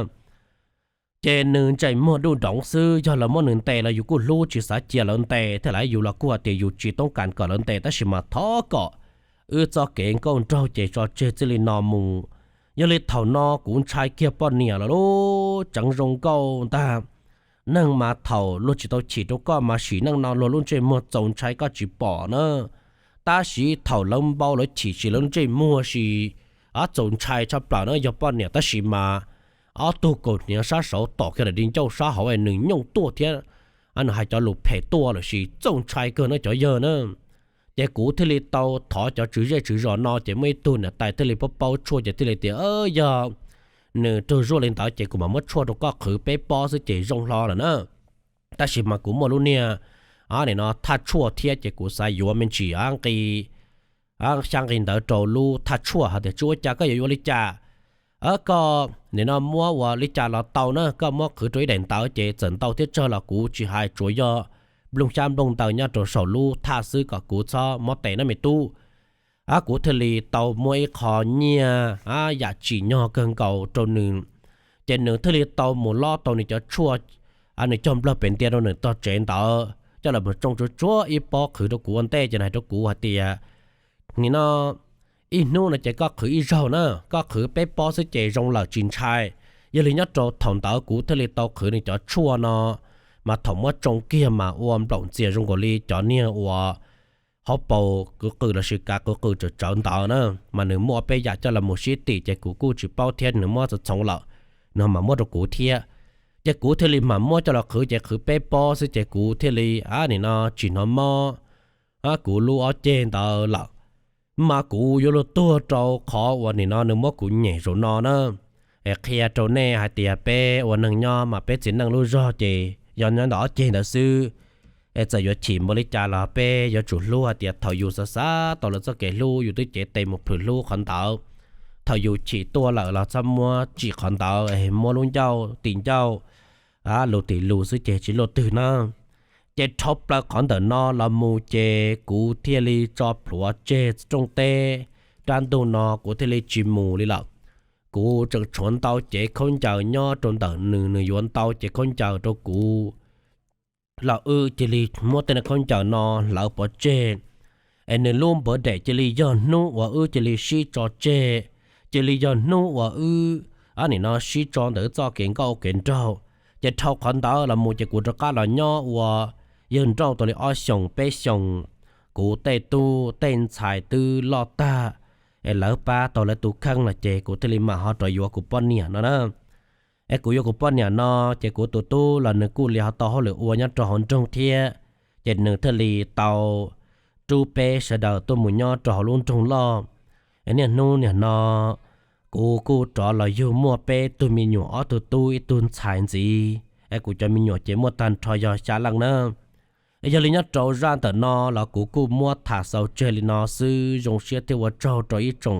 Ces nws ntsej muag duj doov xwb, yog lawv muab nws ntes los yus kuj hlub tsis xav cia lawv ntes thiab, lawv yus los kuj hais tias yus tsis toob kas kom lawv ntes, tab sis mas thov kom wb txoj kev nkauj nraug ces tso tseg txij li no mus. Yog li thaum no kuv ntshai kiag poj niam lawm lauj, tseev zoo nkauj ntag. Neeg mas thaum luag tsis tau chim rau koj mas sim neej no luag lub ntsej muag txaus ntshai koj tsis pom na. Tab sis thaum lawv npau lawv chim sis lawv ntsej muag sis txaus ntshai tshaj plaws na yog poj niam, tab sis mas ob tug kaus hniav sab saud tom kiag ntawm di ncauj sab hauv es nws nyooj tuaj thiab nws hais cov lus phem tuaj lawm sis txaus ntshai kawg na cov yawg na. Ces kuv thiaj li tau thov cov tswv zej tswv zos no ces muaj ib tug niam tais thiaj li paub paub tshuaj ces thiaj li tias yog nws raug zuaj li ntawd ces kuv mam muab tshuaj rau koj qhwv peb pob xwb ces zoo hlo lawm na. Tab sis mas kuv muaj lub niag nim no thaj tshuaj thiab ces kuv xav yuav me ntsis nqi xya nqi ntawd rau lub thaj tshuaj hais tias tsis ua cas, koj yuav yuav li cas koj nim no muab ua li cas los tau na, koj muab qhwv rau ib daim ntawv ces txawm ntau thiab tsawg los kuv tsis hais, tsuas yog nplooj xyab nplooj ntawv nyob rau saum lub thaj xwb kom kuv txhob mob tes na me tub. Kuv thiaj li tau muab ib qho nyiaj yam tsim nyog kawg nkaus rau nws, ces nws thiaj li tau mus lob tau nws cov tshuaj, nws cog nplawg pem ntia rau nws tog tsev ntawd coj los mus tsoo tsuag tsuag ib pob qhwv rau kuv ua ntej ces nws hais rau kuv hais tias nim no ib hnub no ces koj qhwv ib zaug na, koj qhwv peb pob xwb ces zoo lawm tsis ntshai. Yog li nyob rau thaum ntawd kuv thiaj li tau qhwv nws cov tshuaj no, mas thaum muab tsoo kiag mas ua nplaum ntxias zoo nkaus li cov niag uas hauv paus kwv qw lossis kav kwv qw tsawv tsawv ntawd na, mas nws muaj peb yam coj los mus sib tim ces kuv kuj tsis paub thiab nws muab txhoov txhoov lawm, nws mam muab rau kuv thiab. Ces kuv thiaj li mam muab coj los qhwv ces qhwv peb pob xwb ces kuv thiaj li nim no tsis hnov mob kuv lub ob ceg ntawd lawm. Mas kuv yuav luag tuag rau qhov uas nim no nws muab kuv nyem zaum no na. Es qhia rau nej hais tias peb ua neeg nyob mas peb txiv neej lub zog ces yog nyob ntawm ob ceg ntawd xwb. Es txawm yuav chim npaum li cas los peb yuav tsum hlub hais tias thaum yus xav xav tau lawv txoj kev hlub yus twb cev tes mus plhws hlub qhov ntawd. Thaum yus chim tuaj lawm los txhob muab tsim qhov ntawd, muab lub ncauj tim ncauj, lus tim lus xwb ces tsis luaj twg na. Ces dhau plaws qhov ntawm no los mus ces kuv thiaj li tso plhuav tseg rooj teb, rab ntuj no kuv thiaj li tsis mus li lawm. Kuv tseem tshuav ntau cev khaub ncaws nyob rau ntawm nws, nws yuav ntau cev khaub ncaws rau kuv los wb cia li muab tej khaub ncaws no hlawv pov tseg. Es nws lub npawv dam cia li yog hnub uas wb cia li sib tso tseg, cia li yog hnub uas wb nim no sib tso ntawm wb txoj kev nkauj kev nraug. Ces dhau qhov ntawd los mus ces kuv rov qab los nyob ua yawg nrauj tau li ob xyoos peb xyoos, kuv tej tub tej ntxhais twb loj tag, es lawv pab tau lawv tus kheej lawm ces kuv thiaj li mam ho rov yuav kuv poj niam no na. Es kuv yuav kuv poj niam no ces kuv tus tub los nws kuj li ho tau hauj lwm ua nyob rau hauv nroog thiab, ces nws thiaj li tau rub peb sawv daws tuaj mus nyob rau hauv lub nroog loj. Es niaj hnub niaj no kuv kuj rov los yug muaj peb tug me nyuam, ob tug tub ib tug ntxhais ntxiv. Es kuv cov me nyuam ces muaj tag nrho yog xya leej na. Yog li nyob rau zaj ntawm no los kuv kuj muab tham xaus tseg li no xwb. Zoo siab thiab ua tsaug rau ib tsoom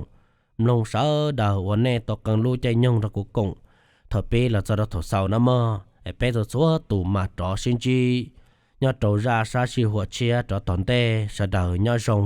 mloog sawv daws uas nej tau qee lub caij nyoog nrog kuv koom thaum pib los txog rau thaum xaus na mog. Es peb txhua txhua tus mam rov sib ntsib nyob rau zaj sab sij huam tshiab rov tom ntej, sawv daws nyob zoo.